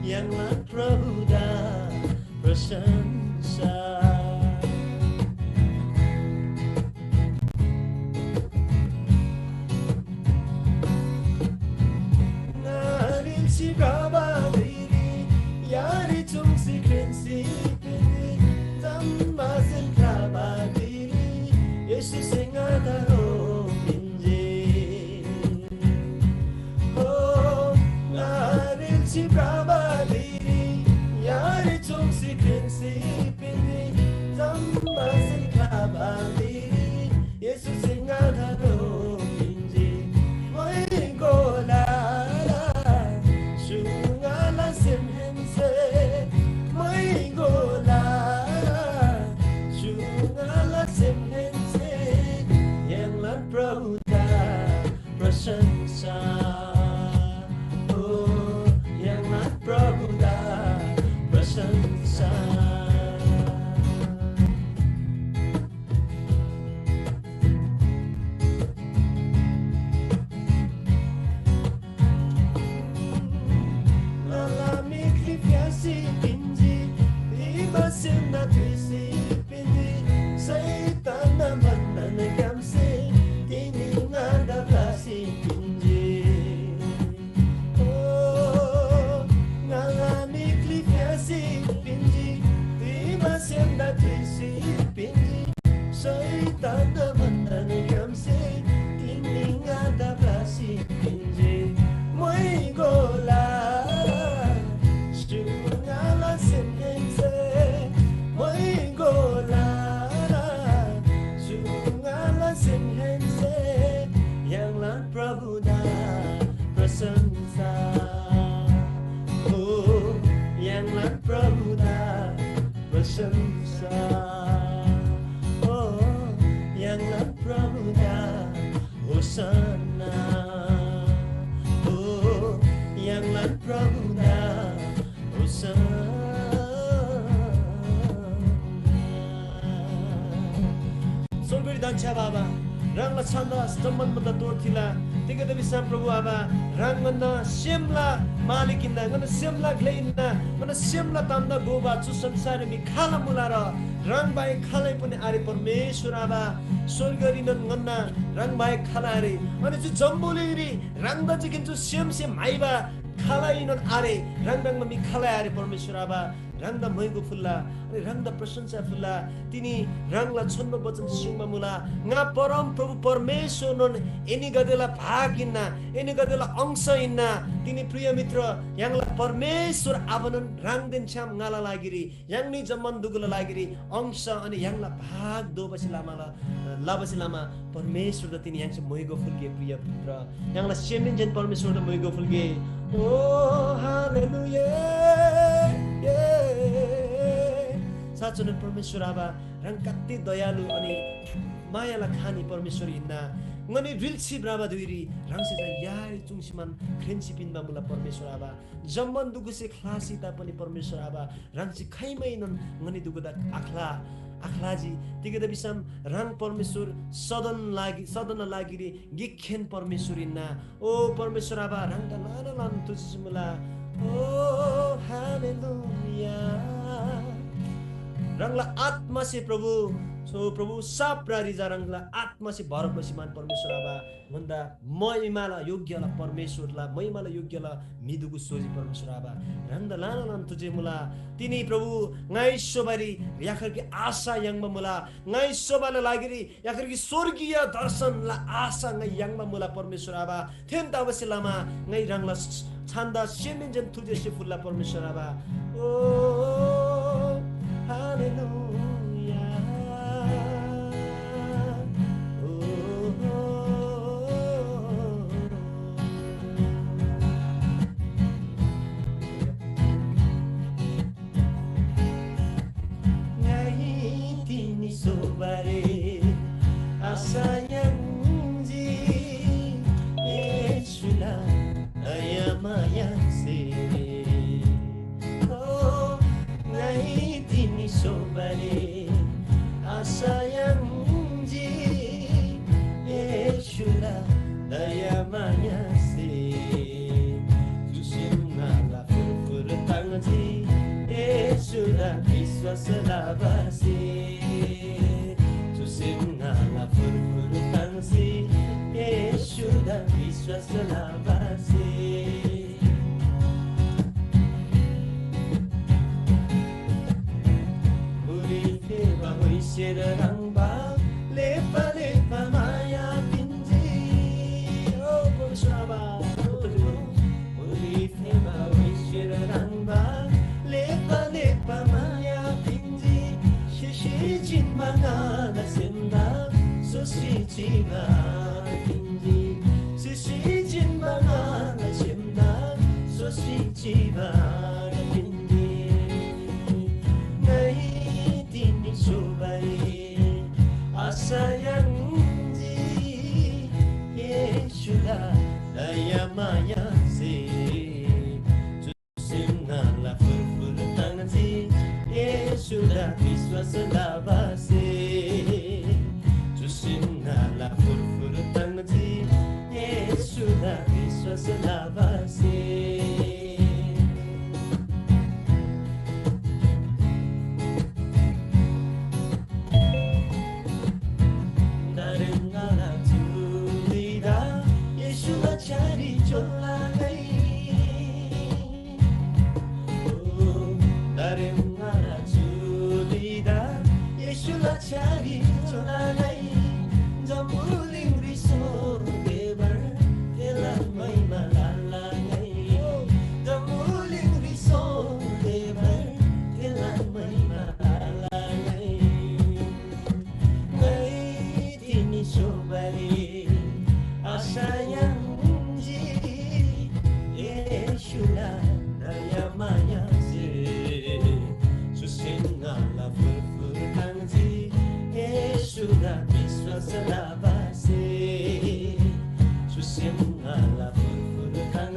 य्‍हाङला प्रभुदा प्रशंसा। ङारिल्‍सी भ्रबा धुइरी, यारी चुङ्सी क्रिन्‍सी पिन्‍नी, जम्‍मासेन भ्रबा धुइरी, येशूसे ङादा ह्रो प्रभुदा प्रशंसा, ओ य्‍हाङला प्रभुदा प्रशंसा। ङाला मिखली फ्‍यासी पिन्‍जी, भिबा सेमदा थुइसी पिन्‍जी। शैतानना बन्‍धनग्‍यामसे तिनी ङादा ब्‍लासी पिन्‍जी। ओ, ङाला मिखली फ्‍यासी पिन्‍जी, भिबा सेमदा थुइसी पिन्‍जी। शैतानना बन्‍धनग्‍यामसे तिनी ङादा ब्‍लासी पिन्‍जी। म्‍हाइगोला, सुङाला सेमहेन्‍से, म्‍हाइगोला, सुङाला सेमहेन्‍से, य्‍हाङला प्रभुदा प्रशंसा। ओ, य्‍हाङला प्रभुदा प्रशंसा। ओ, य्‍हाङला प्रभुदा होसन्ना। ओ, य्‍हाङला प्रभुदा होसन्ना। स्‍वर्गरी धन्‍छ्‌याबा आबा, ह्राङला छन्‍द जम्‍मान भन्‍दा तोर थिला। तिग्‍दा भिसम प्रभु आबा, ह्राङ ङन्‍ना सेमला मालिक हिन्‍ना, ङन्‍ना सेमला ग्‍ले हिन्‍ना, ङन्‍ना सेमला तामदा घोबा चु संसाररी मी खाल मुला र ह्राङ बाहेक खालै पनि आरे परमेश्‍वर आबा। स्‍वर्गरीनोन ङन्‍ना ह्राङ बाहेक खाल आरे। अनि चु जम्‍बुलिङरी ह्राङदा चिकिन चु सेमसे म्‍हाइबा खालैनोन आरे, ह्राङ ह्राङमा मी खालै आरे परमेश्‍वर आबा। ह्राङदा मैगो फुल्‍ला, अनि ह्राङदा प्रशंसा फुल्‍ला। तिनी ह्राङला छोन्‍बो वचन सुङ्बा मुला। ङा परम प्रभु परमेश्‍वरनोन एनीगदेला भाग हिन्‍ना, एनीगदेला अंश हिन्‍ना। तिनी प्रिय मित्र, य्‍हाङला परमेश्‍वर आबानोन ह्राङदेन छ्‌याम ङाला लागिरी, य्‍हाङनी जम्‍मान दुगुला लागिरी अंश अनि य्‍हाङला भाग दोबासे लमाला, लबासे लमा परमेश्‍वरदा तिनी य्‍हाङसे मैगो फुल्‍गे, प्रिय मित्र। य्‍हाङला सेमहेन्‍सेन परमेश्‍वरदा मैगो फुल्‍गे। ओ, हालेलुया। साँच्‍चीनोन परमेश्‍वर आबा, ह्राङ कति दयालु अनि मायाला खानी परमेश्‍वर हिन्‍ना। ङनी रिल्‍सी भ्रबा धुइरी ह्राङसे चा याइ चुङ्सीमान ख्रेन्‍सी पिन्‍बा मुला परमेश्‍वर आबा। जम्‍मान दुगुसे ख्‍लासी तापनि परमेश्‍वर आबा, ह्राङसे खाइमैनोन ङनी दुगुदा आख्‍ला, आख्‍लाजी। तिग्‍दा भिसम ह्राङ परमेश्‍वर सदन लागि, सदनला लागिरी गिकखेन परमेश्‍वर हिन्‍ना। ओ परमेश्‍वर आबा, ह्राङदा ल्‍हाना ल्‍हान तुजिसी मुला। ओ हालेलुया। ह्राङला आत्‍मासे प्रभु, सो प्रभु साप्रारी जा ह्राङला आत्‍मासे भर लसी मान परमेश्‍वर आबा। भन्‍दा महिमाला योग्‍यला परमेश्‍वरला, महिमाला योग्‍यला म्‍हिदुगु सोजी परमेश्‍वर आबा, ह्राङदा ल्‍हाना ल्‍हाना तुजे मुला। तिनी प्रभु ङाइ स्‍होबारी याखरकी आशा याङ्बा मुला। ङाइ स्‍होबाला लागिरी याखरकी स्‍वर्गीय दर्शनला आशा ङाइ याङ्बा मुला परमेश्‍वर आबा। थेन तबासे लमा ङाइ ह्राङला छान्‍दा सेमहेन्‍सेन थुजेसे फुल्‍ला परमेश्‍वर आबा। ओ, हालेलुया। ओ, ङाइ तिनी सोबारे आशा याङ्जी, येशूला दयामायासे। ओ, ङाइ तिनी सोबारे आशा याङ्जी, येशूला दयामायासे। चुसेम ङाला फुर्फुर ताङ्जी, येशूदा विश्‍वास लबासे। चुसेम ङाला फुर्फुर ताङ्जी, येशूदा विश्‍वास लबासे। मुरी फेबा होइसेर ह्रङ्‌बा लेपा लेपा माया पिन्‍जी। ओ, परमेश्‍वर आबा। मुरी फेबा होइसेर ह्रङ्‌बा लेपा लेपा माया पिन्‍जी। सिसी जिन्‍बा ङाला सेमदा सोसी चिबा पिन्‍जी। सिसी जिन्‍बा ङाला सेमदा सोसी चिबा पिन्‍जी। ङाइ तिनी सोबारी आशा याङ्जी।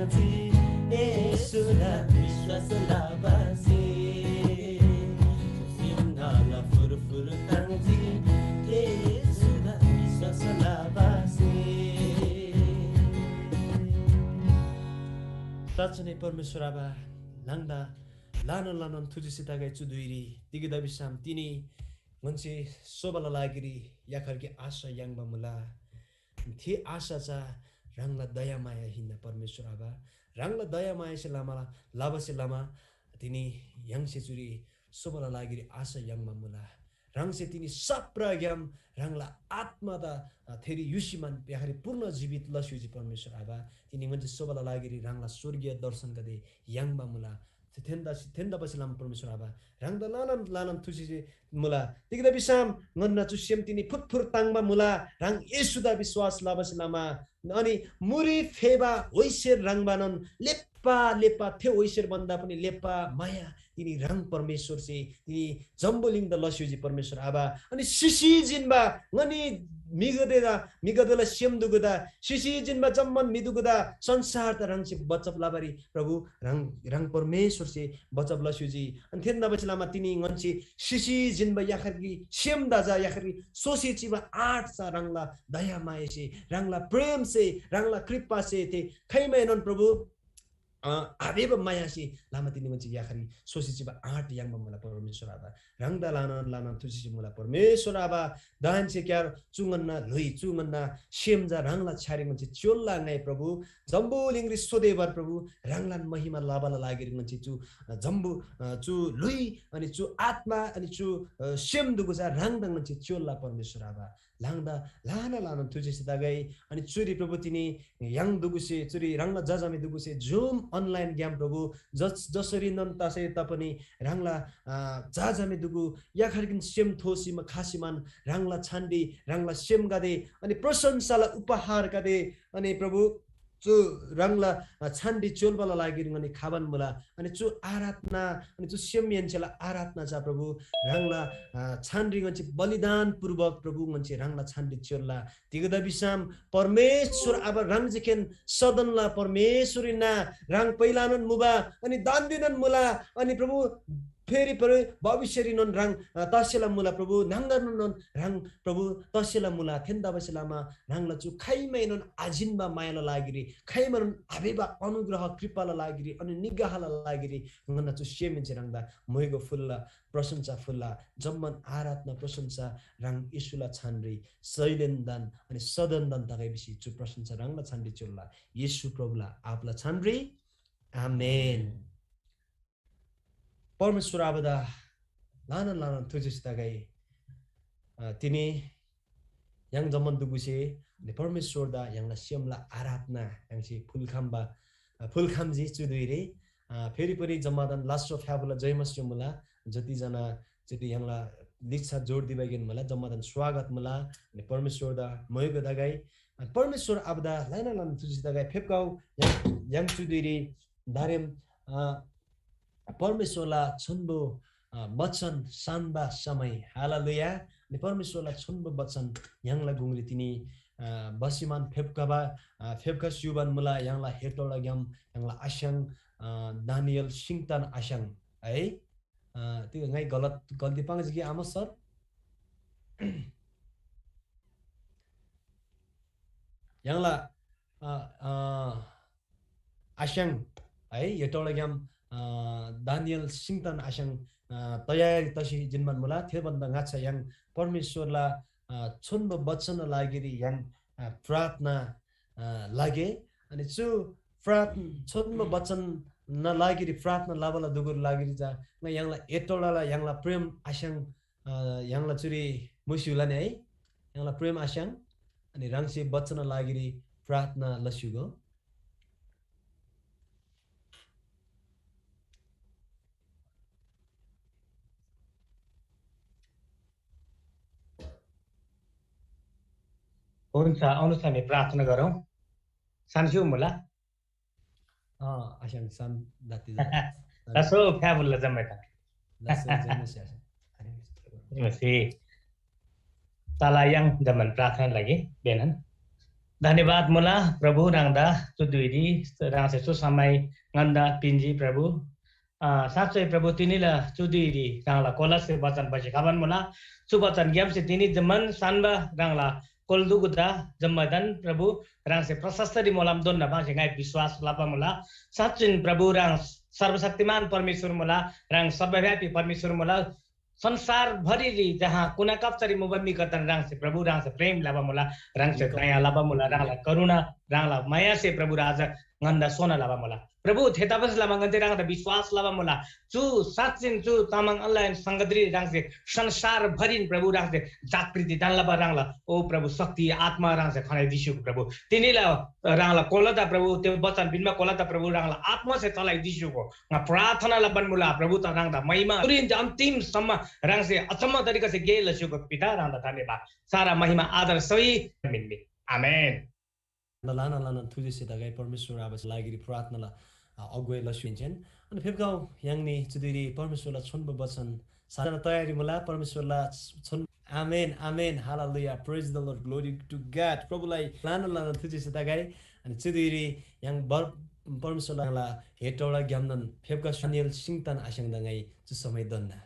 येशूदा विश्वास लबासे सिङ्गाला फुरफुर ताङ्जी। येशूदा विश्वास लबासे। तचने परमेश्वर आबा, ह्राङदा ल्‍हानान ल्‍हानान थुजेसी तगै चु धुइरी। तिग्‍दा भिसम तिनी ङन्‍से सोबाला लागिरी याखर गे आशा याङ्बा मुला। थे आशा चा ह्राङला दयामाया हिन्‍ना परमेश्‍वर आबा। ह्राङला दयामायासे लमा, लबासे लमा तिनी य्‍हाङसे चुरी सोबाला लागिरी आशा याङ्बा मुला। ह्राङसे तिनी सप्राग्‍याम ह्राङला आत्‍मादा, अ, थेरी युसीमान याखरी पूर्ण जीवित लस्‍युजी परमेश्‍वर आबा। तिनी ङन्‍से सोबाला लागिरी ह्राङला स्‍वर्गीय दर्शनगदे याङ्बा मुला। थेन्‍दा, थेन्‍दा बसेलामा परमेश्‍वर आबा, ह्राङदा ल्‍हानान ल्‍हानान थुसी मुला। तिग्‍दा भिसम ङन्‍ना चु सेम तिनी फुरफुर ताङ्बा मुला। ह्राङ येशूदा विश्‍वास लबासे लमा अनि मुरी फेबा होइसेर ह्रङ्‌बानोन लेप्‍बा लेप्‍बा थे होइसेर भन्दा पनि लेप्‍बा माया तिनी ह्राङ परमेश्‍वरसे तिनी जम्‍बुलिङदा लस्‍युजी परमेश्‍वर आबा। अनि सिसी जिन्‍बा ङनी म्‍हिगदेदा, म्‍हिगदेला सेम दुगुदा, सिसी जिन्‍बा जम्‍मान म्‍हि दुगुदा संसारदा ह्राङसे बचब लबारी प्रभु ह्राङ, ह्राङ परमेश्‍वरसे बचब लस्‍युजी। अनि थेन्‍दा बसेलामा तिनी ङन्‍से सिसी जिन्‍बा याखरगी सेमदा चा याखरगी सोसी चिबा आँट चा ह्राङला दयामायासे, ह्राङला प्रेमसे, ह्राङला कृपासे थे खाइमाएनोन प्रभु, अ, आबेबा मायासे लामा तिनी ङन्‍से याखरी सोसी चिबा आँट याङ्बा मुला परमेश्‍वर आबा। ह्राङदा ल्‍हानान ल्‍हानान थुसी मुला परमेश्‍वर आबा। दाहेन्‍से क्‍यार चु ङन्‍ना ल्‍हुइ, चु ङन्‍ना सेम चा ह्राङला छ्‌यारी ङन्‍से च्‍योल्‍ला ङाइ प्रभु। जम्‍बुलिङरी सोदेबर प्रभु ह्राङलान महिमा लबाला लागिरी ङन्‍से चु, अ, जम्‍बु, अ, चु ल्‍हुइ अनि चु आत्‍मा अनि चु, अ, सेम दुगु चा ह्राङदा ङन्‍से च्‍योल्‍ला परमेश्‍वर आबा। ह्राङदा ल्‍हाना ल्‍हाना थुजेसी तगै। अनि चुरी प्रभु तिनी य्‍हाङ दुगुसे, चुरी ह्राङला जजामे दुगुसे Zoom online ग्‍याम प्रभु जस, जसरी नन तसै तापनि ह्राङला, अ, जजामे दुगु याखरकिन सेम थोसीमा खासीमान ह्राङला छान्‍डी, ह्राङला सेमगदे, अनि प्रशंसाला उपहारगदे, अनि प्रभु चु ह्राङला, अ, छान्‍डी च्‍योल्‍बाला लागिरी ङनी खबान मुला। अनि चु आराधना, अनि चु सेमहेन्‍सेला आराधना चा प्रभु ह्राङला, अ, छान्‍डी ङन्‍से बलिदान पूर्वक प्रभु ङन्‍से ह्राङला छान्‍डी च्‍योल्‍ला। तिग्‍दा भिसम परमेश्‍वर आबा ह्राङ जेखेन सदनला परमेश्‍वर हिन्‍ना। ह्राङ पहिलानोन मुबा, अनि दान्‍देनोन मुला, अनि प्रभु फेरी प्रभु भविष्यरीनोन ह्राङ, अ, तसेला मुला प्रभु, न्‍हङगरनोन ह्राङ प्रभु तसेला मुला। थेन्‍दा बसेलामा ह्राङला चु खाइमाएनोन आजिन्‍बा मायाला लागिरी, खाइमाएनोन आबेबा अनुग्रह कृपाला लागिरी, अनि निगाहला लागिरी ङन्‍ना चु सेमहेन्‍से ह्राङदा म्‍हुइगो फुल्‍ला, प्रशंसा फुल्‍ला। जम्‍मान आराधना प्रशंसा ह्राङ येशूला छानरी शैलेन्‍दान अनि सदनदान तगै भिसी चु प्रशंसा ह्राङला छानरी च्‍योल्‍ला। येशू प्रभुला आपला छानरी। आमेन। परमेश्‍वर आबादा ल्‍हानान ल्‍हानान थुजेसी तगै। अ, तिनी य्‍हाङ जम्‍मान दुगुसे अनि परमेश्‍वरदा य्‍हाङला सेमला आराधना य्‍हाङसे फुल्‍खम्‍बा, अ, फुल्‍खम्‍जी चु धुइरी। अ, फेरि पनि जम्‍मादान लास्‍सो फ्‍याफुल्‍ला जयमस्‍यो मुला। जतिजना चुरी य्‍हाङला लिच्‍छा जोड दिबागेन मुला, जम्‍मादान स्वागत मुला। अनि परमेश्‍वरदा मोइगो तगै। अनि परमेश्‍वर आबादा ल्‍हाना ल्‍हाना थुसी तगै फेप्‍काउ य्‍हाङ, य्‍हाङ चु धुइरी दारेम, अ, परमेश्‍वरला छोन्‍बो, अ, बचन सान्‍बा समय। हालेलुया। अनि परमेश्‍वरला छोन्‍बो बचन य्‍हाङला गुङरी तिनी, अ, बसिमान फेप्‍खबा, अ, फेप्‍ख स्‍युबान मुला। य्‍हाङला हेटौडाग्‍याम य्‍हाङला आस्‍याङ, अ, दानिएल सिङतान आस्‍याङ है। अ, त्यो ङाइ गलत, गल्ती पाङ्जी कि आमा सर? य्‍हाङला, अ, अ, आस्‍याङ है, हेटौडाग्‍याम, अ, दानिएल सिङतान आस्‍याङ, अ, तयारी तसी जिन्‍बान मुला। थेभन्‍दा ङाच्‍छा य्‍हाङ परमेश्‍वरला, अ, छोन्‍बो बचनला लागिरी य्‍हाङ, अ, प्रार्थना, अ, लगे। अनि चु प्रार्थना, छोन्‍बो बचनना लागिरी प्रार्थना लबाला दुगुर लागिरी चा ङा य्‍हाङला हेटौडाला य्‍हाङला प्रेम आस्‍याङ, अ, य्‍हाङला चुरी मुस्‍युला नि है, य्‍हाङला प्रेम आस्‍याङ, अनि ह्राङसे बचनना लागिरी प्रार्थना लस्‍युगो। हुन्छ, आउनुहोस् हामी प्रार्थना गरौँ। सानस्यौ मुला। अँ, आस्‍याङ सान दाती जा। लासो फ्याबुल्ला जम्मै त। लासो जम्मै स्यासा। मसी। तला य्‍हाङ जम्मान प्रार्थना लागि बेनन। धन्यवाद मुला प्रभु, ह्राङदा चु धुइरी ह्राङसे चु समय ङन्‍दा पिन्‍जी प्रभु। अ, साँच्चै प्रभु, तिनीला चु धुइरी ह्राङला कोलासे वचन भसी खबान मुला। चु वचनग्‍यामसे तिनी जम्‍मान सान्‍बा ह्राङला कोल्‍दुगुदा जम्‍मादान प्रभु, ह्राङसे प्रशस्तरी मोलम दोन्‍ना बासे ङाइ विश्‍वास लबा मुला। साँच्‍चिन प्रभु, ह्राङ सर्वशक्तिमान परमेश्‍वर मुला, ह्राङ सर्वव्यापी परमेश्‍वर मुला। संसारभरिरी जहाँ कुनाकाप्‍चारी मुबा म्‍हिगदेदान ह्राङसे प्रभु, ह्राङसे प्रेम लबा मुला, ह्राङसे दया लबा मुला, ह्राङला करुणा, ह्राङला मायासे प्रभु राजा ङन्‍दा सोना लबा मुला। प्रभु, थेतबासेलमा ङन्‍से ह्राङदा विश्‍वास लबा मुला। चु साँच्‍चिन चु तामाङ online संगतिरी ह्राङसे संसारभरिन प्रभु ह्राङसे जागृति दान लबा ह्राङला, ओ प्रभु, शक्ति आत्मा ह्राङसे खनाइदिस्‍यु प्रभु। तिनीला ह्राङला कोलादा प्रभु, त्यो वचन पिन्‍बा कोलादा प्रभु, ह्राङला आत्मासे चलाइदिस्‍युगो। ङा प्रार्थना लबान मुला प्रभु, त ह्राङदा महिमा सुरुहेन्‍से अन्तिमसम्म ह्राङसे अचम्म तरिकासे गे लस्‍युगो पिता, ह्राङदा धन्यवाद। सारा महिमा आदर सही मिन्‍नी। आमेन। ल्‍हाना ल्‍हाना थुजेसे तगै परमेश्‍वर आबासे लागिरी प्रार्थनाला, अ, अगुवाई लस्‍युन्‍जेन। अनि फेप्‍खउ य्‍हाङनी चुदिरी परमेश्‍वरला छोन्‍बो वचन साधना तयारी मुला, परमेश्‍वरला छोन-, आमेन, आमेन, हालेलुया, praise the Lord, glory to God। प्रभुलाई ल्‍हाना ल्‍हाना थुजेसे तगै। अनि चुदिरी य्‍हाङ बर-, परमेश्‍वरला हेटौडा ग्‍यामनन फेप्‍खउ दानिएल सिङतान आस्‍याङ्दा ङाइ चु समय दोन्‍ना।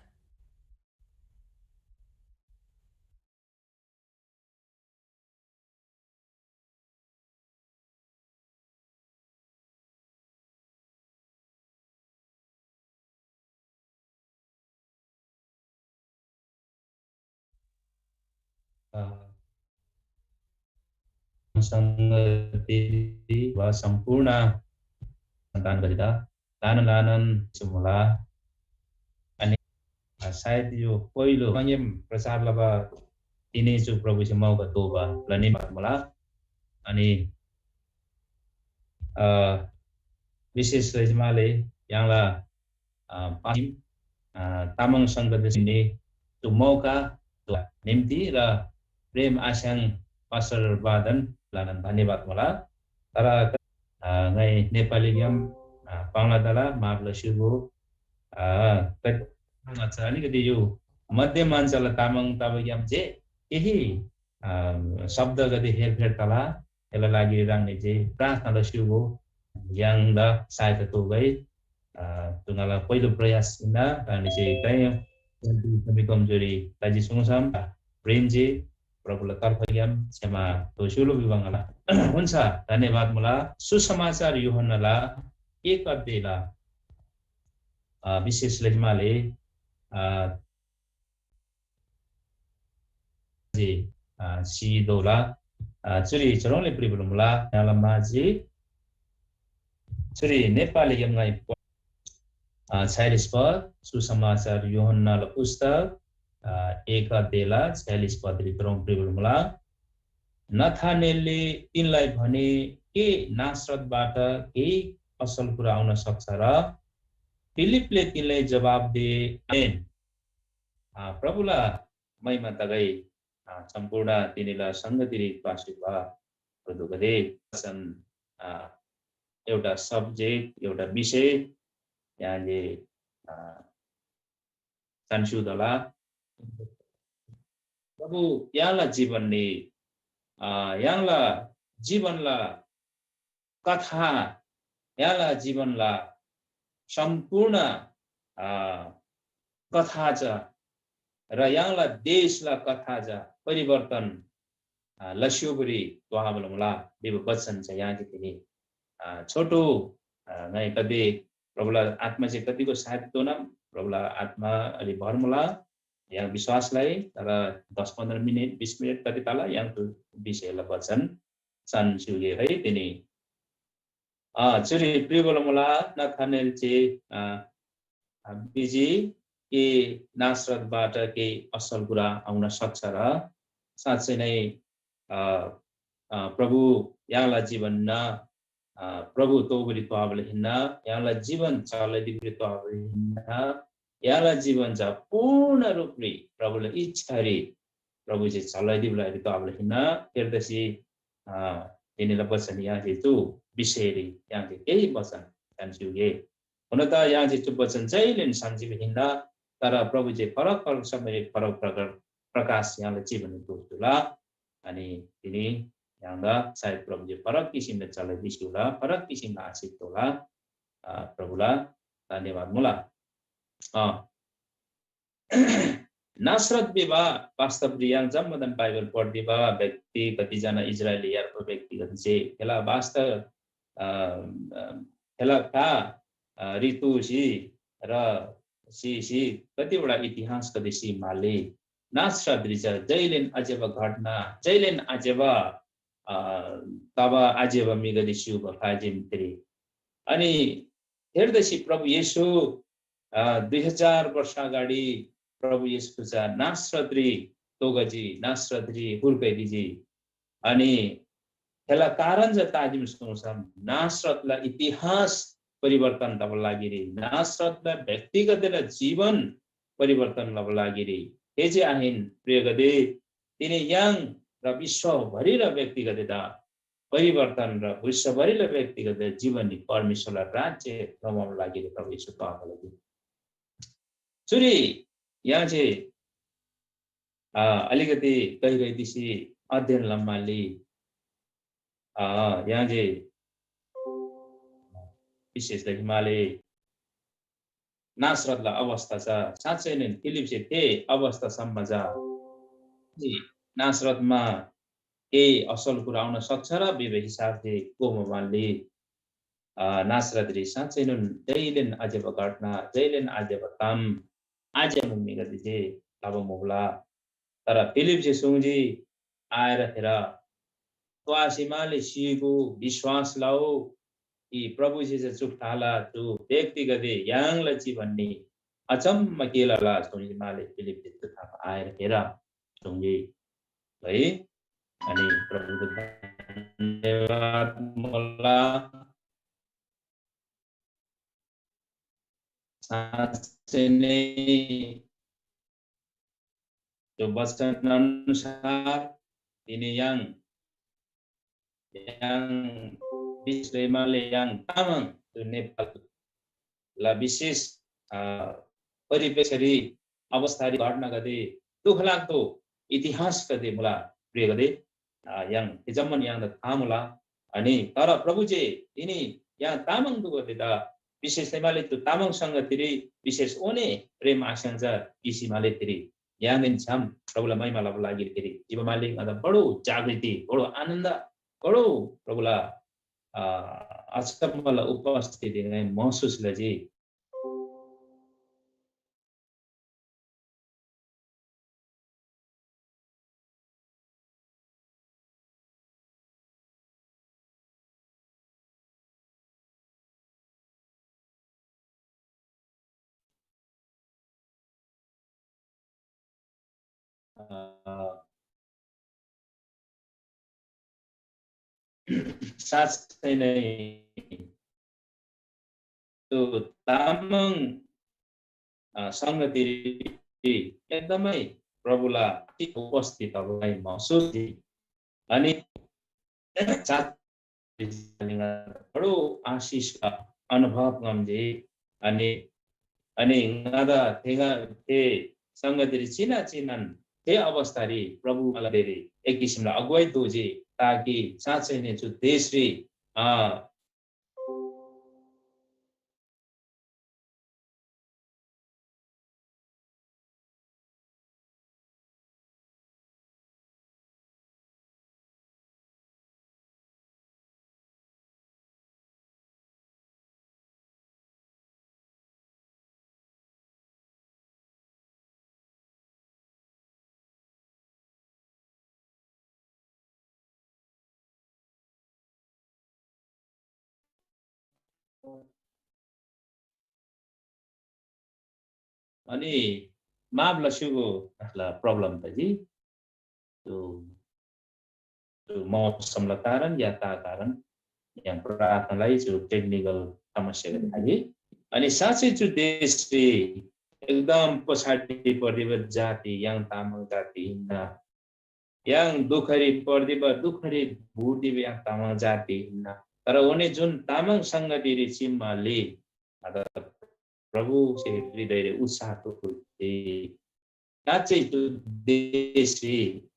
अ, संगति वा सम्पूर्ण सन्तानगदेदा ल्‍हानान ल्‍हानान चुमुला। अनि, अ, सायद यो पहिलो मङग्‍याम प्रचार लबा तिनी चु प्रभुसे मौका तोःबा लनी मुला। अनि, अ, विशेष लजिमाले य्‍हाङला, अ, पानी, अ, तामाङ संगतिसे चु मौका निम्ति र प्रेम आस्‍याङ पास्टर बादन ल्‍हानान धन्यवाद मुला। तर, अ, ङाइ नेपालीग्‍याम, अ, पाङ्ला तला माफ लस्‍युगो। अ, तर अलिकति यो मध्यमाञ्चल तामाङ तबग्‍याम जे केही, अ, शब्दगदे हेरफेर तला, थेला लागि ह्राङनी जे प्रार्थना लस्‍युगो, य्‍हाङदा सहायता तोःगै। अ, तुङाला पहिलो प्रयास हिन्‍ना, ह्राङनी जे तै कमी कमजोरी लजी सुङसम, प्रेम जे प्रभुला तर्फग्‍याम क्षमा दोस्‍युलो विभागला। हुन्छ, धन्यवाद मुला। सुसमाचार यूहन्‍नाला एक अध्यायला, अ, विशेष लजिमाले, अ, जे, अ, सिदोला, अ, चुरी चुरौले प्रिबुल मुला, न्‍याला माझी, चुरी नेपाली ग्‍याम ङाइ प-, अ, छयालिस पद, सुसमाचार यूहन्‍नाला पुस्तक, अ, एक अध्यायला छयालिस पदरी चुरौं प्रिबुल मुला। नथानेलले तिनलाई भने, "के नासरतबाट केही असल कुरा आउन सक्छ र?" फिलिपले तिनलाई जवाब दिए, "आमेन।" अ, प्रभुला महिमा तगै, अ, सम्पूर्ण तिनीला संगतिरी क्वासी भा प्रभुगदे। वचन, अ, एउटा subject, एउटा विषय यहाँले, अ, सन्स्युदला। प्रभु यहाँला जीवनले, अ, यहाँला जीवनला कथा, यहाँला जीवनला सम्पूर्ण, अ, कथा छ र यहाँला देशला कथा छ परिवर्तन, अ, लस्‍युबुरी त्‍वाबला मुला भिबा वचन छ। यहाँ कि तिनी, अ, छोटो, अ, ङाइ कति प्रभुला आत्मा चाहिँ कतिको साथ दोनम, प्रभुला आत्मा अलि भर मुला। यहाँ विश्वासलाई तर दस पन्ध्र मिनेट, बिस मिनेट कति तला यहाँ विषयला वचन सन्स्युगे है तिनी। अ, चुरी प्रिबल मुला नथानेल चे, अ, अ, बिजी के नासरतबाट केही असल कुरा आउन सक्छ र? साँच्चै नै, अ, अ, प्रभु यहाँला जीवनना, अ, प्रभु तोबरी त्वाबल हिन्ना, यहाँला जीवन चलाइदिबरी त्वाबल हिन्ना, यहाँला जीवन चा पूर्ण रूपरी प्रभुला इच्छारी प्रभु जे चलाइदिबला त्वाबल हिन्ना, फेरदसी, अ, तिनीला वचन यहाँ जे तु विषयरी यहाँ जे केही वचन जान्स्युगे। हुन त यहाँ जे चु वचन जहिलेन सन्जीव हिन्ना, तर प्रभु जे फरक फरक समय फरक प्रकार प्रकाश यहाँला जीवन दोष तुला। अनि तिनी य्‍हाङदा सायद प्रभुजी फरक किसिमले चलाइदिसी होला, फरक किसिमले आशिष तोला। अ, प्रभुला धन्यवाद मुला। अ, नासरत भिबा वास्तवरी य्‍हाङ जम्‍मादान बाइबल पढ्दिबा व्यक्ति, कतिजना इस्राएली यार्बा व्यक्तिगत जे थेला वास्तव, अ, अ, थेला का, अ, ऋतुसी र सीसी कतिवटा इतिहासगदेसी माले नासरतरी चा जैलेन आज्‍यबा घटना, जैलेन आज्‍यबा, अ, तबा आज्‍यबा म्‍हिगदे स्‍युबा फाइजिम तिरी। अनि हेर्दैसी प्रभु येशू, अ, दुई हजार वर्ष अगाडि प्रभु येशू चा नासरतरी तोगजी, नासरतरी हुर्कैदिजी। अनि थेला कारण चा ताजिम सुङसम नासरतला इतिहास परिवर्तन तबा लागिरी, नासरतला व्यक्तिगतला जीवन परिवर्तन लबा लागिरी। हे जे आहिन प्रियगदे, तिनी य्‍हाङ र विश्वभरिला व्यक्तिगदेदा परिवर्तन र विश्वभरिला व्यक्तिगत जीवननी परमेश्वरला राज्य कमाउन लागिरी प्रभु येशू पावल। चुरी य्‍हाङसे, अ, अलिकति गहिराइदिसी अध्ययन लम्‍माली, अ, य्‍हाङसे विशेष लसी माले नासरतला अवस्था चा साँच्चैनोन फिलिपसे थे अवस्थासम्म चा नासरतमा केही असल कुरा आउन सक्छ र भिबा हिसाबसे कोमा मानले, अ, नासरतरी साँच्चैनोन जैलेन आज्‍यबा घटना, जैलेन आज्‍यबा ताम, आज्‍यबा म्‍हिगदे जे लबा मुबा। तर फिलिपसे सुङ्जी, आएर थेर त्‍वासी माले सिगो विश्‍वास लउ, कि प्रभुसे चा चु ख्‍लाला चु व्यक्तिगदे य्‍हाङला जीवननी अचम्‍म के लला सुङ्जी माले फिलिपसे चु थामा आएर थेर सुङ्जी है। अनि प्रभुको धन्यवाद मुला। साँच्चै नै त्यो वचन अनुसार तिनी य्‍हाङ, य्‍हाङ विश्वमाले य्‍हाङ तामाङ त्यो नेपालला विशेष, अ, परिप्रेक्ष्यरी अवस्थारी घटनागदे दुःखलाग्दो इतिहासगदे मुला प्रियगदे। अ, य्‍हाङ थे जम्‍मान य्‍हाङदा था मुला। अनि तर प्रभु जे तिनी य्‍हाङ तामाङ दुगदेदा विशेष तैमाले त्यो तामाङ संगतिरी विशेष ओने प्रेम आस्‍याङ जा पिसी माले तिरी य्‍हाङदेन छ्‌याम प्रभुला महिमा लबा लागिरी तिरी जीवमाले ङादा बडो जागृति, बडो आनन्द, बडो प्रभुला, अ, अचम्मला उपस्थिति ङाइ महसुस लजी। अ, साँच्चै नै त्यो तामाङ, अ, संगति एकदमै प्रभुला उपस्थित तबालाई महसुस, अनि साँच्चै बडो आशिषका अनुभव गम्‍जी। अनि, अनि ङादा थेगा थे संगतिरी चिना चिनान थे अवस्थारी प्रभु मला देरी एक किसिमला अगुवाई दोजी, ताकि साँच्चै नै चु देशरी, अ, अनि माफ लस्युगो अखला problem त जी। त्यो, त्यो मौसमला कारण या ता कारण यहाँ प्रार्थनालाई जो technical समस्या गरी खाली। अनि साँच्चै जो देशले एकदम पछाडि पर्दिबा जाति, याङ तामाङ जाति हिन्ना। याङ दुखरी पर्दिबा दुखरी भुर्दिबा याङ तामाङ जाति हिन्ना। तर ओने जुन तामाङ संगतिरी चिम्माले अथवा प्रभु से हृदयले उत्साह तुकुल्दी। साँच्चै जो देशरी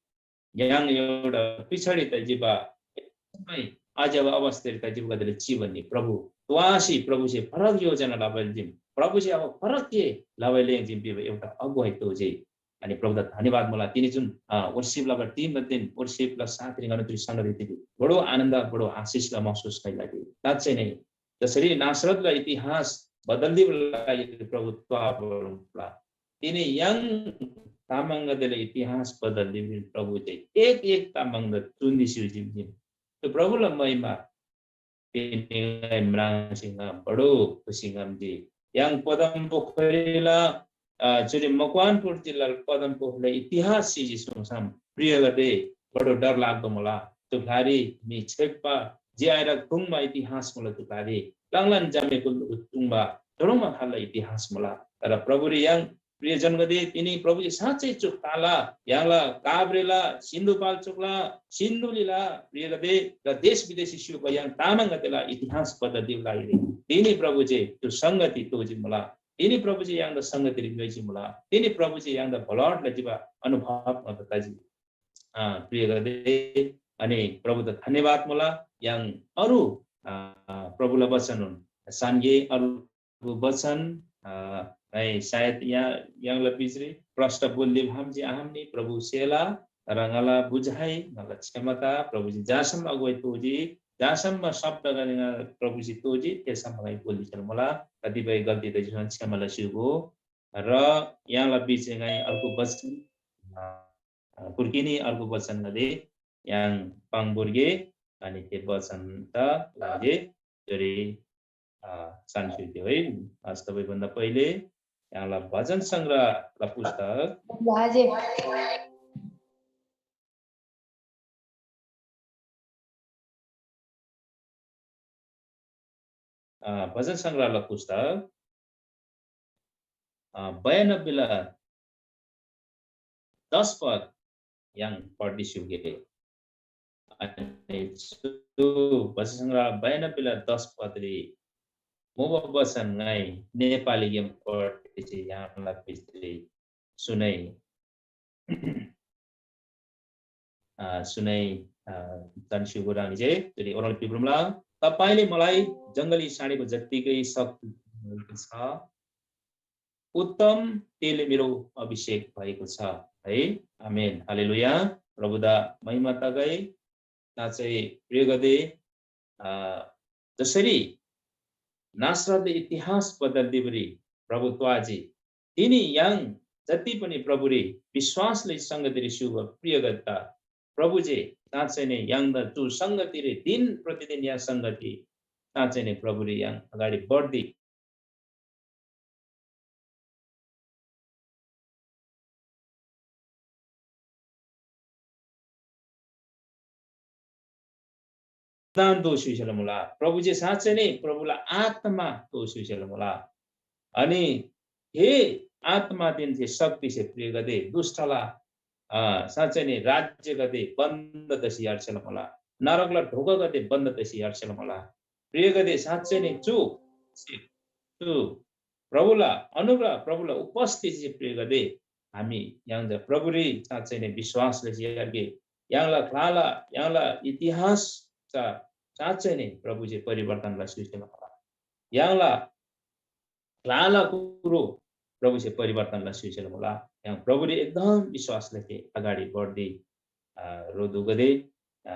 य्‍हाङ एउटा पछाडि तजिबा, एकदमै अज्‍यबा अवस्थारी तजिबागदेला जीवननी प्रभु त्‍वासी प्रभुसे फरक योजना लबारी जिम। प्रभुसे अब फरक के लबारी लेङ जिम भिबा एउटा अगुवाई तोजी। अनि प्रभुदा धन्यवाद मुला, तिनी जुन, अ, worship लबा team मध्ये worship ला साथरी ङानु तुरी संगति तिनी बडो आनन्द, बडो आशिष ला महसुस कैलागी। साँच्चै नै जसरी नासरतला इतिहास बदलिदिबला प्रभु त्‍वा बडो मुला, तिनी य्‍हाङ तामाङगदेला इतिहास बदलिदिबा प्रभु चाहिँ एक एक तामाङदा चुन्‍दी सिउ जिम जिम। त्यो प्रभुला महिमा तिनी ङाइ म्राङ्सी ङा बडो खुसी ङम्‍जी। य्‍हाङ पदम पोखरीला, अ, चुरी मकवानपुर जिल्ला पदम पोखरीला इतिहास सिजी सुङसम प्रियगदे बडो डर लाग्दो मुला। त्यो ग्‍लारी मी छेक्‍बा जे आएर खुङमा इतिहास मुला। त्यो ग्‍लारी लङलन जामे कुल तुङबा जोडोमा खाल्ला इतिहास मुला। तर प्रभुरी य्‍हाङ प्रियजनगदे, तिनी प्रभुजी साँच्चै चु काला य्‍हाङला काभ्रेला, सिन्धुपाल्चोकला, सिन्धुलीला प्रियगदे र देश विदेशी स्‍युबा य्‍हाङ तामाङगदेला इतिहास बदलिदिबा लागिरी तिनी प्रभुजी चु संगति तोजी मुला। तिनी प्रभुजी य्‍हाङदा संगतिरी ङ्‌योइजी मुला। तिनी प्रभुजी य्‍हाङदा भलट लजिबा अनुभव ङादा तजी। अ, प्रियगदे, अनि प्रभुदा धन्यवाद मुला। य्‍हाङ अरू, अ, प्रभुला वचन हुन्। सानगे अरू वचन, अ, है, सायद यहाँ, य्‍हाङला बिचरी प्रष्ट बोल्‍ली भाम जे आहाम नि प्रभु सेला, र ङाला बुझाइ, ङाला क्षमता, प्रभुजी जासम अगुवाई तोजी, जासम शब्द गने ङा प्रभुजी तोजी, त्यसम ङाइ बोल्‍ली चल मुला। कतिपय गल्ती त जिसन क्षमा लस्‍युगो। र य्‍हाङला बिचरी ङाइ अर्को वचन, अ, अ, कुर्किनी अर्को वचन ङादे य्‍हाङ पाङ बोर्गे, अनि थे वचन त लाजे चोरी, अ, सानस्युते है। अ, सबैभन्दा पहिले य्‍हाङला भजन संग्रहला पुस्तक, हजुर। अ, भजन संग्रहला पुस्तक, अ, बयानब्बेला दस पद य्‍हाङ पढ्दिस्‍युगे। अनि चु भजन संग्रह बयानब्बेला दस पदरी मुबा वचन ङाइ नेपालीग्‍याम पढ्दिसे य्‍हाङला बिचरी सुनै। अ, सुनै, अ, जन स्‍युगु ह्राङनी जे, चुरी ओह्रङ् पिब्रुमला, "तपाईँले मलाई जङ्गली साँडेको जत्तिकै शक्ति दिनुभएको छ, उत्तम तेलले मेरो अभिषेक भएको छ।" है, आमेन, हालेलुया, प्रभुदा महिमा तगै। साँच्चै प्रियगदे, अ, जसरी नासरतले इतिहास बदलिदिबरी प्रभु त्‍वाजी, तिनी य्‍हाङ जति पनि प्रभुरी विश्‍वासले संगतिरी स्‍युबा प्रियगदेदा, प्रभु जे साँच्चै नै य्‍हाङदा चु संगतिरी दिन प्रतिदिन या संगति साँच्चै नै प्रभुरी य्‍हाङ अगाडि बढ्दी दान दोष विषयला मुला। प्रभु जे साँच्चै नै प्रभुला आत्मा दोष विषयला मुला। अनि हे आत्मादेन जे शक्तिसे प्रियगदे दुष्टला, अ, साँच्चै नै राज्यगदे बन्द तसी यार्सेला मुला। नरकला ढोकागदे बन्द तसी यार्सेला मुला। प्रियगदे साँच्चै नै चु, चु प्रभुला अनुग्रह, प्रभुला उपस्थिति चाहिँ प्रियगदे, हामी य्‍हाङदा प्रभुरी साँच्चै नै विश्वास लसी यार्गे। य्‍हाङला ग्‍लाला, य्‍हाङला इतिहास चा साँच्चै नै प्रभु चाहिँ परिवर्तन लसी यार्सेला मुला। य्‍हाङला ग्‍लाला कुरो प्रभु चाहिँ परिवर्तन लसी यार्सेला मुला। य्‍हाङ प्रभुरी एकदम विश्वास लसी अगाडि बढ्दी, अ, रोधुगदे, अ,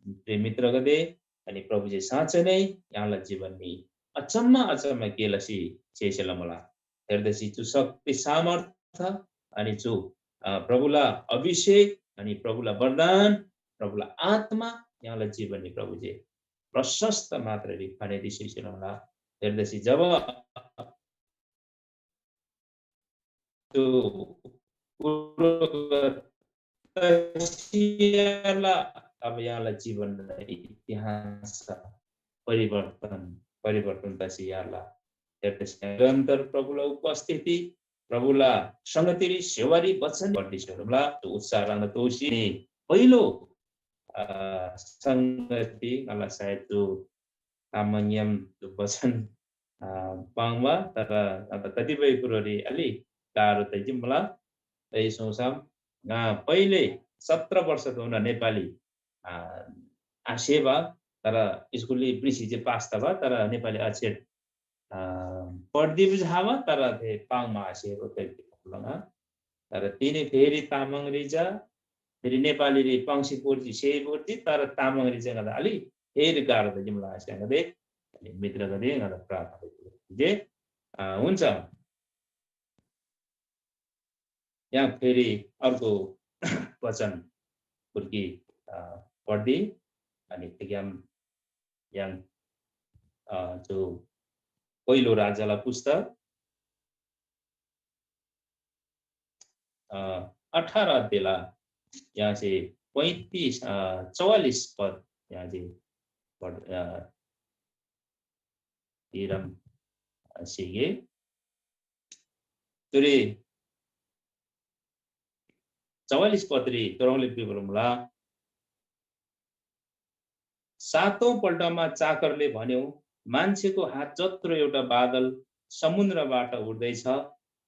प्रिय मित्रगदे, अनि प्रभु चाहिँ साँच्चै नै य्‍हाङला जीवननी अचम्म अचम्म गे लसी छेसेला मुला। हेर्दैसी चु शक्ति सामर्थ अनि चु, अ, प्रभुला अभिषेक अनि प्रभुला वरदान, प्रभुला आत्मा य्‍हाङला जीवननी प्रभु जे प्रशस्त मात्रारी खनेदी छेसेला मुला। हेर्दैसी जब त्यो कुरो तसी याला, अब यहाँलाई जीवन इतिहास परिवर्तन, परिवर्तन तसी याला। हेर्दैछ निरन्तर प्रभुला उपस्थिति, प्रभुला संगतिरी सेवारी वचन पढ्दिछौँ। त्यो उत्साह रंग तोसी पहिलो, अ, संगति, मला सायद जो तामाङग्‍याम वचन, अ, पाङ्बा, तर अब कतिपय कुरोरी अलि गाह्रो तजी मला। तै सोसम, अ, पहिले सत्र वर्षधोना नेपाली, आ, आसेबा, तर स्कुलरी भ्रिसी जे पास तबा, तर नेपाली अक्षर, आ, पढ्दी बुझाबा, तर थे पाङ्मा आसेबा व्यक्ति लङा। तर तिनी फेरि तामाङरी जा, फेरि नेपालीरी पाङ्सी पोर्जी, से पोर्जी, तर तामाङरी जा ङादा अलि फेरि गाह्रो त जिम्ला आसे ङादे, अनि मित्रगदे ङादा प्रार्थना जे, आ, हुन्छ। यहाँ फेरि अर्को वचन हुर्की, अ, पढ्दी, अनि थेग्याम य्‍हाङ, अ, जो पहिलो राजाला पुस्तक, अ, अठार अध्यायला यहाँ चाहिँ पैँतिस, अ, चौवालिस पद यहाँ चाहिँ पढ-, अ, हिरम, अ, सिगे। चुरी चौवालिस पदरी तोरङले बिबल मुला। सातौं पल्टमा चाकरले भन्यो, "मान्छेको हात जत्रो एउटा बादल समुद्रबाट उठ्दैछ।"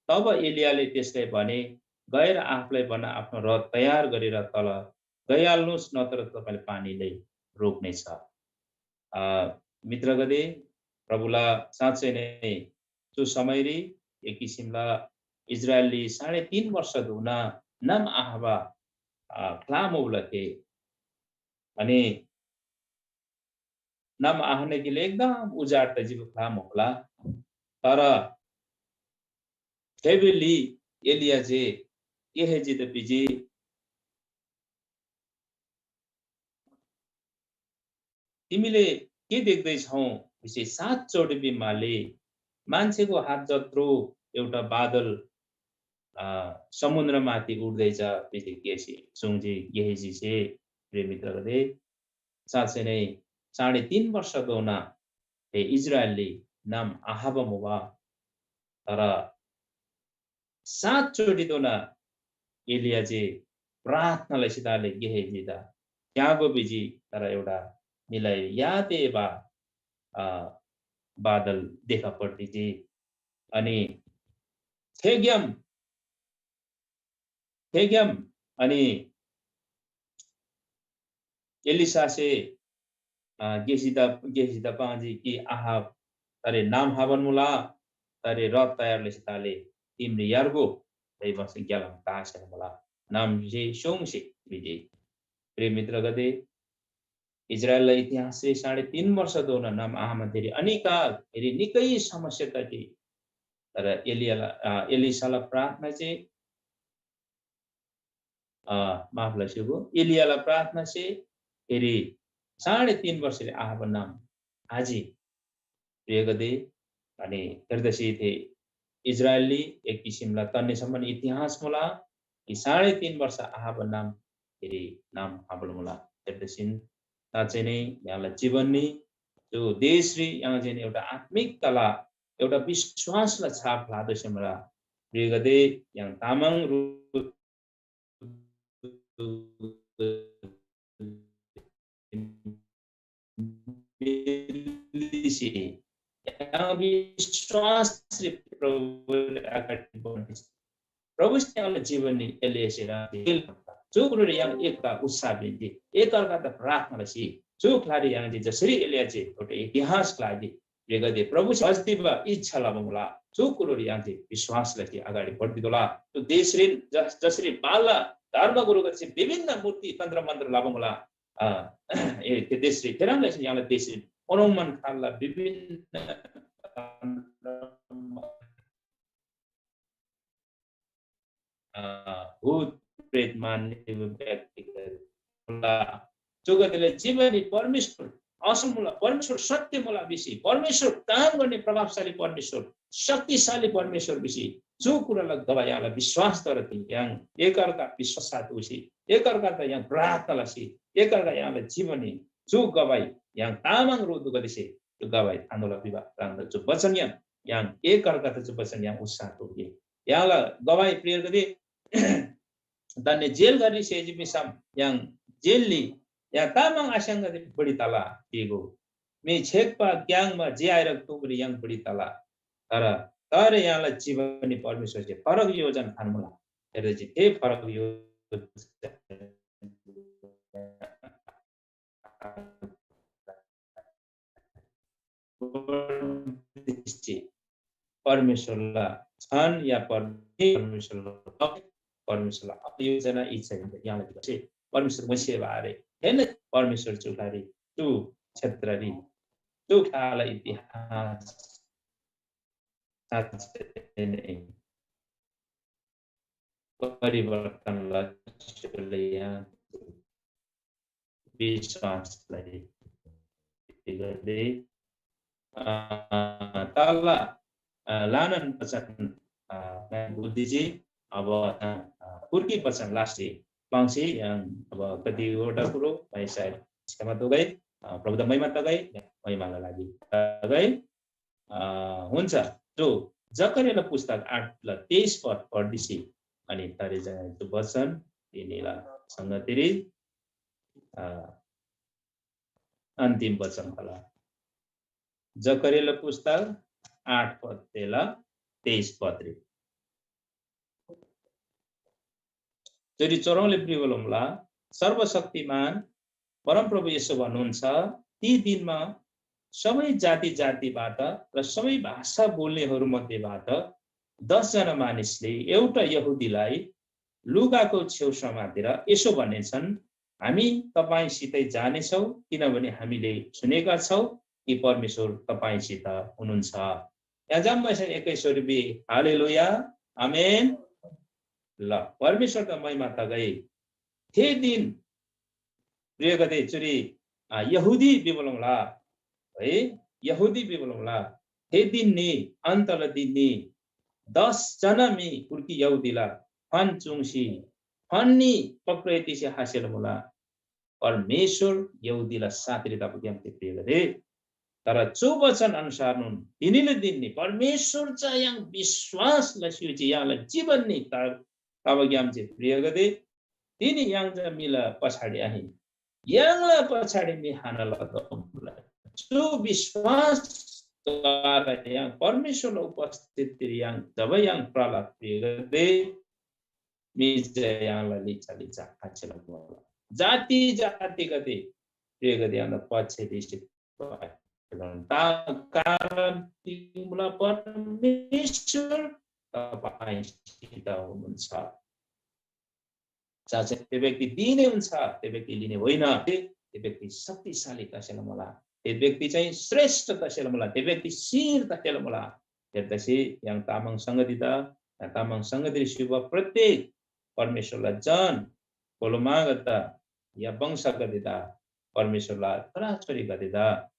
तब एलियाले त्यसलाई भने, "गएर आफूलाई भन, आफ्नो रथ तयार गरेर तल गइहाल्नुहोस्, नत्र तपाईँले पानीलाई रोक्नेछ।" अ, मित्रगदे, प्रभुला साँच्चै नै चु समयरी एक किसिमला इजरायलली साढे तीन वर्ष धुना नाम आहाबा, अ, ख्लाम उब्ला थे। अनि नाम आहने गिले एकदम उजाड त जिबु ख्लाम होला। तर थेबेली एलिया जे गेहेजी त बिजी, तिमीले के देख्दैछौ? भिसी सात चोटि बिमाले मान्छेको हात जत्रो एउटा बादल, अ, समुद्रमाथि उठ्दैछ भिसी गेसी सुङ्जी। गेहेजीसे, प्रिय मित्रगदे, साँच्चै नै साढे तीन वर्षधोना हे इजरायलले नाम आहाबा मुबा। तर सात चोटिधोना एलियाजी प्रार्थना लसी ताले गेहेजीदा त्यागो भिजी, तर एउटा मिलाई याते बा, अ, बादल देखा पर्दिजी। अनि थेग्याम, थेग्याम, अनि एलिसासे, अ, गेसिदा, गेसिदा पांजी कि आहाब तारे नाम हाबन मुला, तारे रथ तयार लेसी ताले तिमरी यार्गो, तै बस ग्यालम तासेन मुला, नाम जे सोंगसे बिजे। प्रिय मित्रगदे, इजरायलला इतिहाससे साढे तीन वर्षधोना नाम आहामा धेरै अनेकाल, धेरै निकै समस्या तजी। तर एलियाला, अ, एलिसाला प्रार्थना चाहिँ, अ, माफ लस्युगो, एलियाला प्रार्थना से फेरि साढे तीन वर्षले आहाबा नाम हाजी। प्रियगदे, अनि हेर्दसी थे इजरायलली एक किसिमला तन्नेसम्म इतिहास मुला, कि साढे तीन वर्ष आहाबा नाम फेरि नाम हाबल मुला। हेर्दसिन साँच्चै नै यहाँला जीवननी जो देशरी यहाँ चाहिँ एउटा आत्मिक तला, एउटा विश्वासला छाप लादोसे मुला। प्रियगदे, यहाँ तामाङ रु-, मिलिसी, यहाँ विश्वासरी प्रभुले अगाडि बढ्नेछ। प्रभुसे यहाँला जीवननी एलियासे जो कुरोले यहाँ एकता उत्साह बिन्ती, एक अर्का त प्रार्थना लसी, जो ख्लारी यहाँ जे जसरी एलिया जे एउटा इतिहास ख्लारी, प्रियगदे, प्रभुसे हस्तिबा इच्छा लबा मुला, जो कुरोले यहाँ जे विश्वास लसी अगाडि बढ्दिदोला। जो देशरी जस-, जसरी बालला धर्म गुरुगदसे विभिन्न मूर्ति तन्त्र मन्त्र लबा मुला, अ, ए, त्यो देशरी, तेरम लसी यहाँला देशरी, ओनोमन खालला विभिन्न अ, भूत प्रेत मान्ने व्यक्तिगत होला। चुगदेले जीवनी परमेश्वर असल मुला, परमेश्वर सत्य मुला भिसी, परमेश्वर काम गर्ने प्रभावशाली परमेश्वर, शक्तिशाली परमेश्वर भिसी, जो कुरालाई गवायाला विश्वास तर याङ एक अर्का विश्वास साथ उसी, एक अर्का त याङ प्रार्थना लसी, एक अर्का याङला जीवनी जो गवाई याङ तामाङ रोधुगदेसे जो गवाई थान्दोला विवाह प्रान्त जो वचन याङ, याङ एक अर्का त जो वचन याङ उत्साह तोगे। याला गवाही प्रियगदे, दान्‍दे जेल घररी सेजी भिसम य्‍हाङ जेलरी य्‍हाङ तामाङ आस्‍याङगदे बढी तला गिक हो। मी छेक्‍पा ग्‍याङमा जे आइरक तुगरी य्‍हाङ बढी तला। तर, तर य्‍हाङला जीवनरी परमेश्‍वरसे फरक योजना थान्‍मुला। हेर्दैछी थे फरक योजना परमेश्‍वरला छन या पर-, परमेश्‍वरला, परमेश्‍वरला योजना इच्छा हिन्दा यहाँलाई दिगसे परमेश्‍वर मसेबा आरे। हेन परमेश्‍वर चुलारी, चु क्षेत्ररी, चु काल इतिहास साँच्चै नै परिवर्तन लस्‍योले यहाँ विश्वासलाई गर्दै, अ, तल, अ, लानन वचन, अ, बुद्धिजी, अब, अ, कुर्की वचन लास्टरी पाङ्सी, अ, अब कतिवटा कुरो भाइ सायद क्षमा तगै, अ, प्रभुदा महिमा तगै, महिमाला लागि तगै। अ, हुन्छ, जो जकर्याला पुस्तक आठ ल तेइस पद पढ्दिसी अनि तारे जाने जो वचन तिनीला संगतिरी, अ, अन्तिम वचन होला। जकर्याला पुस्तक आठ पद तेला तेइस पदरी। चुरी चोरौंले प्रिबलमला सर्वशक्तिमान परमप्रभु येशू भन्नुहुन्छ, ती दिनमा सबै जाति जातिबाट र सबै भाषा बोल्नेहरू मध्येबाट दस जना मानिसले एउटा यहुदीलाई लुगाको छेउ समातेर यसो भन्नेछन्, "हामी तपाईंसितै जानेछौँ, किनभने हामीले सुनेका छौँ कि परमेश्वर तपाईंसित हुनुहुन्छ।" यहाँ जम्मैछन् एकै स्वरूपी, हालेलुया, आमेन। ल, परमेश्वरदा महिमा तगै। थे दिन प्रियगदे, चुरी, आ, यहुदी बिबलङला, है, यहुदी बिबलङला, थे दिन नि, अन्तला दिन नि, दस जना मी कुर्की यहुदीला फन चुङ्सी, फन्‍नी पक्रेतीसे हासेल मुला। परमेश्वर यहुदीला साथरी तबग्‍याम ते प्रियगदे। तर चु वचन अनुसारनोन तिनीले दिन्‍नी परमेश्वर चा य्‍हाङ विश्वास लसी भिजी य्‍हाङला जीवन नि त-, तबग्‍याम चे प्रियगदे, तिनी य्‍हाङ चा म्‍हिला पछाडि आहिन, य्‍हाङला पछाडि म्‍हि हाना लतोःला। चु विश्वासद्वारा य्‍हाङ परमेश्वरला उपस्थितिरी य्‍हाङ जब य्‍हाङ प्रला प्रियगदे, म्‍हि चा य्‍हाङला लिच्‍छा लिच्‍छा खाँचेला मुला। जाति जातिगदे प्रियगदे य्‍हाङला पछाडि ता कारण तिमीला परमेश्वर तपाईंसित हुनुहुन्छ। साँच्चै त्यो व्यक्ति दिने हुन्छ, त्यो व्यक्ति लिने होइन। त्यो व्यक्ति शक्तिशाली तसेला मुला, त्यो व्यक्ति चाहिँ श्रेष्ठ तसेला मुला, त्यो व्यक्ति शिर तसेला मुला। हेर्दसी य्‍हाङ तामाङ संगति त, तामाङ संगति शिव प्रत्येक परमेश्वरला जन कोलोमागत या वंशगति त परमेश्वरला छोराछोरीगति त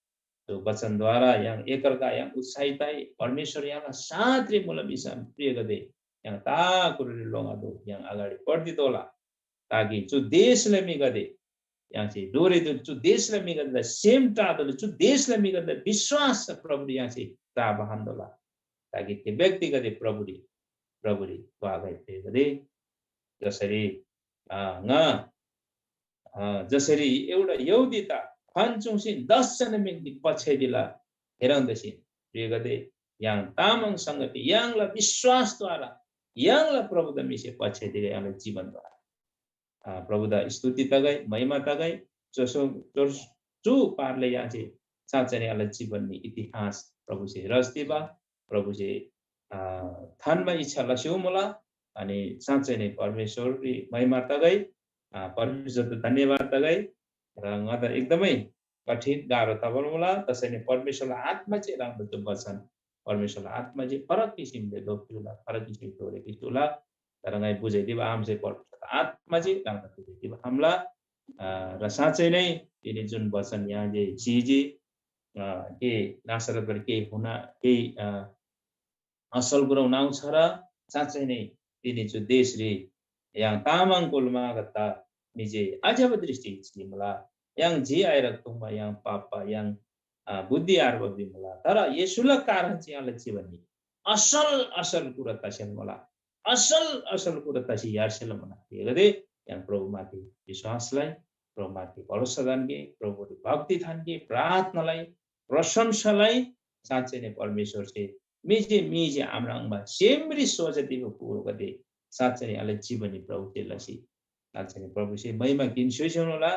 जो वचनद्वारा य्‍हाङ एकअर्का य्‍हाङ उत्साहित तै, परमेश्‍वर य्‍हाङला साथरी मुला भिसम प्रियगदे, य्‍हाङ ताकुरुरी लोङादो य्‍हाङ अगाडि बढ्दी तोला, ताकि चु देशला म्‍हिगदे य्‍हाङसे डोरेदो, चु देशला म्‍हिगदेला सेम टादोले, चु देशला म्‍हिगदेला विश्‍वास प्रभुरी य्‍हाङसे टा बहान्दोला, ताकि थे व्यक्तिगदे प्रभुरी, प्रभुरी वागै प्रियगदे। जसरी, अ, ङा अ, जसरी एउटा यहुदी ता फान चुङसिन दस जना म्‍हिगदे पछ्याइदिला, हेरौँ दसिन प्रियगदे, य्‍हाङ तामाङ संगति य्‍हाङला विश्‍वासद्वारा य्‍हाङला प्रभुदा म्‍हिसे पछ्याइदिला य्‍हाङला जीवनद्वारा। अ, प्रभुदा स्तुति तगै, महिमा तगै, चोसो, चोर-, चु पारले य्‍हाङसे साँच्चै नै य्‍हाङला जीवननी इतिहास प्रभुसे रच दिबा, प्रभुसे, अ, थान्‍बा इच्छा लस्‍यु मुला। अनि साँच्चै नै परमेश्‍वररी महिमा तगै, अ, परमेश्‍वरदा धन्यवाद तगै। र ङादा एकदमै कठिन गाह्रो तबल मुला, तसैले परमेश्‍वरला आत्मा चाहिँ राम्रो त्यो वचन, परमेश्‍वरला आत्मा चाहिँ फरक किसिमले दोप्‍युला, फरक किसिमले दोरे किसुला। तर ङाइ बुझाइदिबा आम चाहिँ परमेश्‍वरला आत्मा चाहिँ राम्रो बुझाइदिबा आमला। अ, र साँच्चै नै तिनी जुन वचन यहाँ जे सिजी, अ, के नासरतबाट केही हुना, केही, अ, असल कुरो हुनाउँछ र साँच्चै नै तिनी चु देशरी य्‍हाङ तामाङ कोलमागत म्‍हिजे अज्‍यबा दृष्टि चिमुला। य्‍हाङ जी आइरक तुङमा य्‍हाङ पापा य्‍हाङ, अ, बुद्धि आर्बा भिमुला। तर येशूला कारण चाहिँ य्‍हाङला जीवननी असल असल कुरा तसेल मुला। असल असल कुरा तसी यार्सेल मुना। हेगदे य्‍हाङ प्रभु माथि विश्वासलाई, प्रभु माथि भरोसा थान्‍गे, प्रभुरी भक्ति थान्‍गे, प्रार्थनालाई, प्रशंसालाई साँच्चै नै परमेश्‍वरसे म्‍हिसे म्‍हिसे आम्राङ्बा सेमरी सोझा दिबा कुरोगदे साँच्चै नै आले जीवनी प्रभुसे लसी साँच्चै नै प्रभुसे महिमा किन स्‍योइसोन होला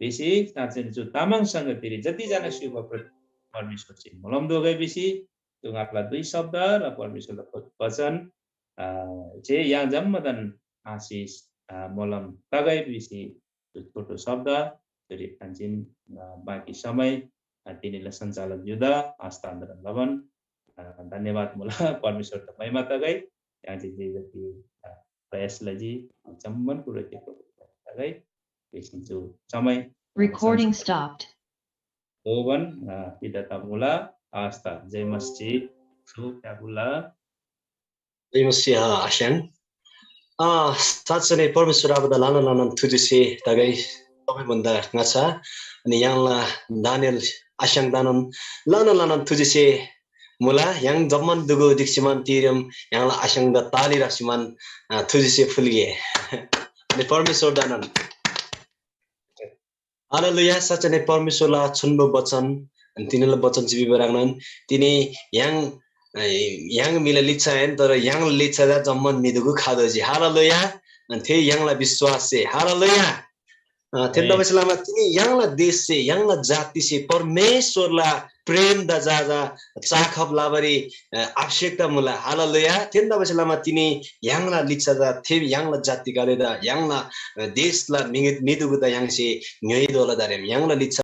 भिसी साँच्चै नै चु तामाङ संगतिरी जतिजना स्‍युबा प्रति परमेश्‍वरसे मोलम दोगै भिसी चु ङापला दुई शब्द र परमेश्‍वरला वचन, अ, जे य्‍हाङ जम्‍मादान आशिष, अ, मोलम तगै भिसी चु छोटो शब्द चुरी थान्‍चिन, अ, बाँकी समय, अ, तिनीला सञ्चालक ज्‍युदा हस्तान्तरण लबान, अ, धन्‍यवाद मुला। परमेश्‍वरदा महिमा तगै। य्‍हाङसे जे जति, अ, प्रयास लजी, जम्‍मान कुरो ते प्रभुदा तगै। बेसी चु समय, अ, Recording सञ्चालन stopped। दोबन, अ, पिदा तमुला। हस्त जय मसीह। सु त्याबुला। जय मसीह आस्‍याङ। अ, साँच्चै नै परमेश्‍वर आबादा ल्‍हानान ल्‍हानान थुजेसे तगै सबैभन्दा ङाच्‍छा। अनि य्‍हाङला दानियल आस्‍याङदानोन ल्‍हानान ल्‍हानान थुजेसे मुला। य्‍हाङ जम्‍मान दुगु दिक्‍सीमान तिरेम य्‍हाङला आस्‍याङदा ताली रासीमान, अ, थुजेसे फुल्‍गे। अनि परमेश्‍वरदानोन हालेलुया, साँच्चै नै परमेश्‍वरला छोन्‍बो बचन, अनि तिनीला बचन चाहिँ भिबा ह्रङ्नोन, तिनी य्‍हाङ, य्‍हाङ म्‍हिला लिच्‍छा आहिन, तर य्‍हाङला लिच्‍छा चा जम्‍मान म्‍हिदुगु खादोजी। हालेलुया। अनि थे य्‍हाङला विश्‍वास से। हालेलुया। अ, थेन आमेन। तबैसे लमा तिनी य्‍हाङला देश से, य्‍हाङला जाति से परमेश्‍वरला प्रेम दा जा जा चाखब लाबारी, अ, आवश्यकता मुला। हालेलुया। थेन तबैसे लमा तिनी य्‍हाङला लिच्‍छा चा थे य्‍हाङला जातिगदेदा, य्‍हाङला, अ, देशला म्‍हि-, म्‍हिदुगुदा य्‍हाङसे ङ्‌योइतोःला दारेम। य्‍हाङला लिच्‍छा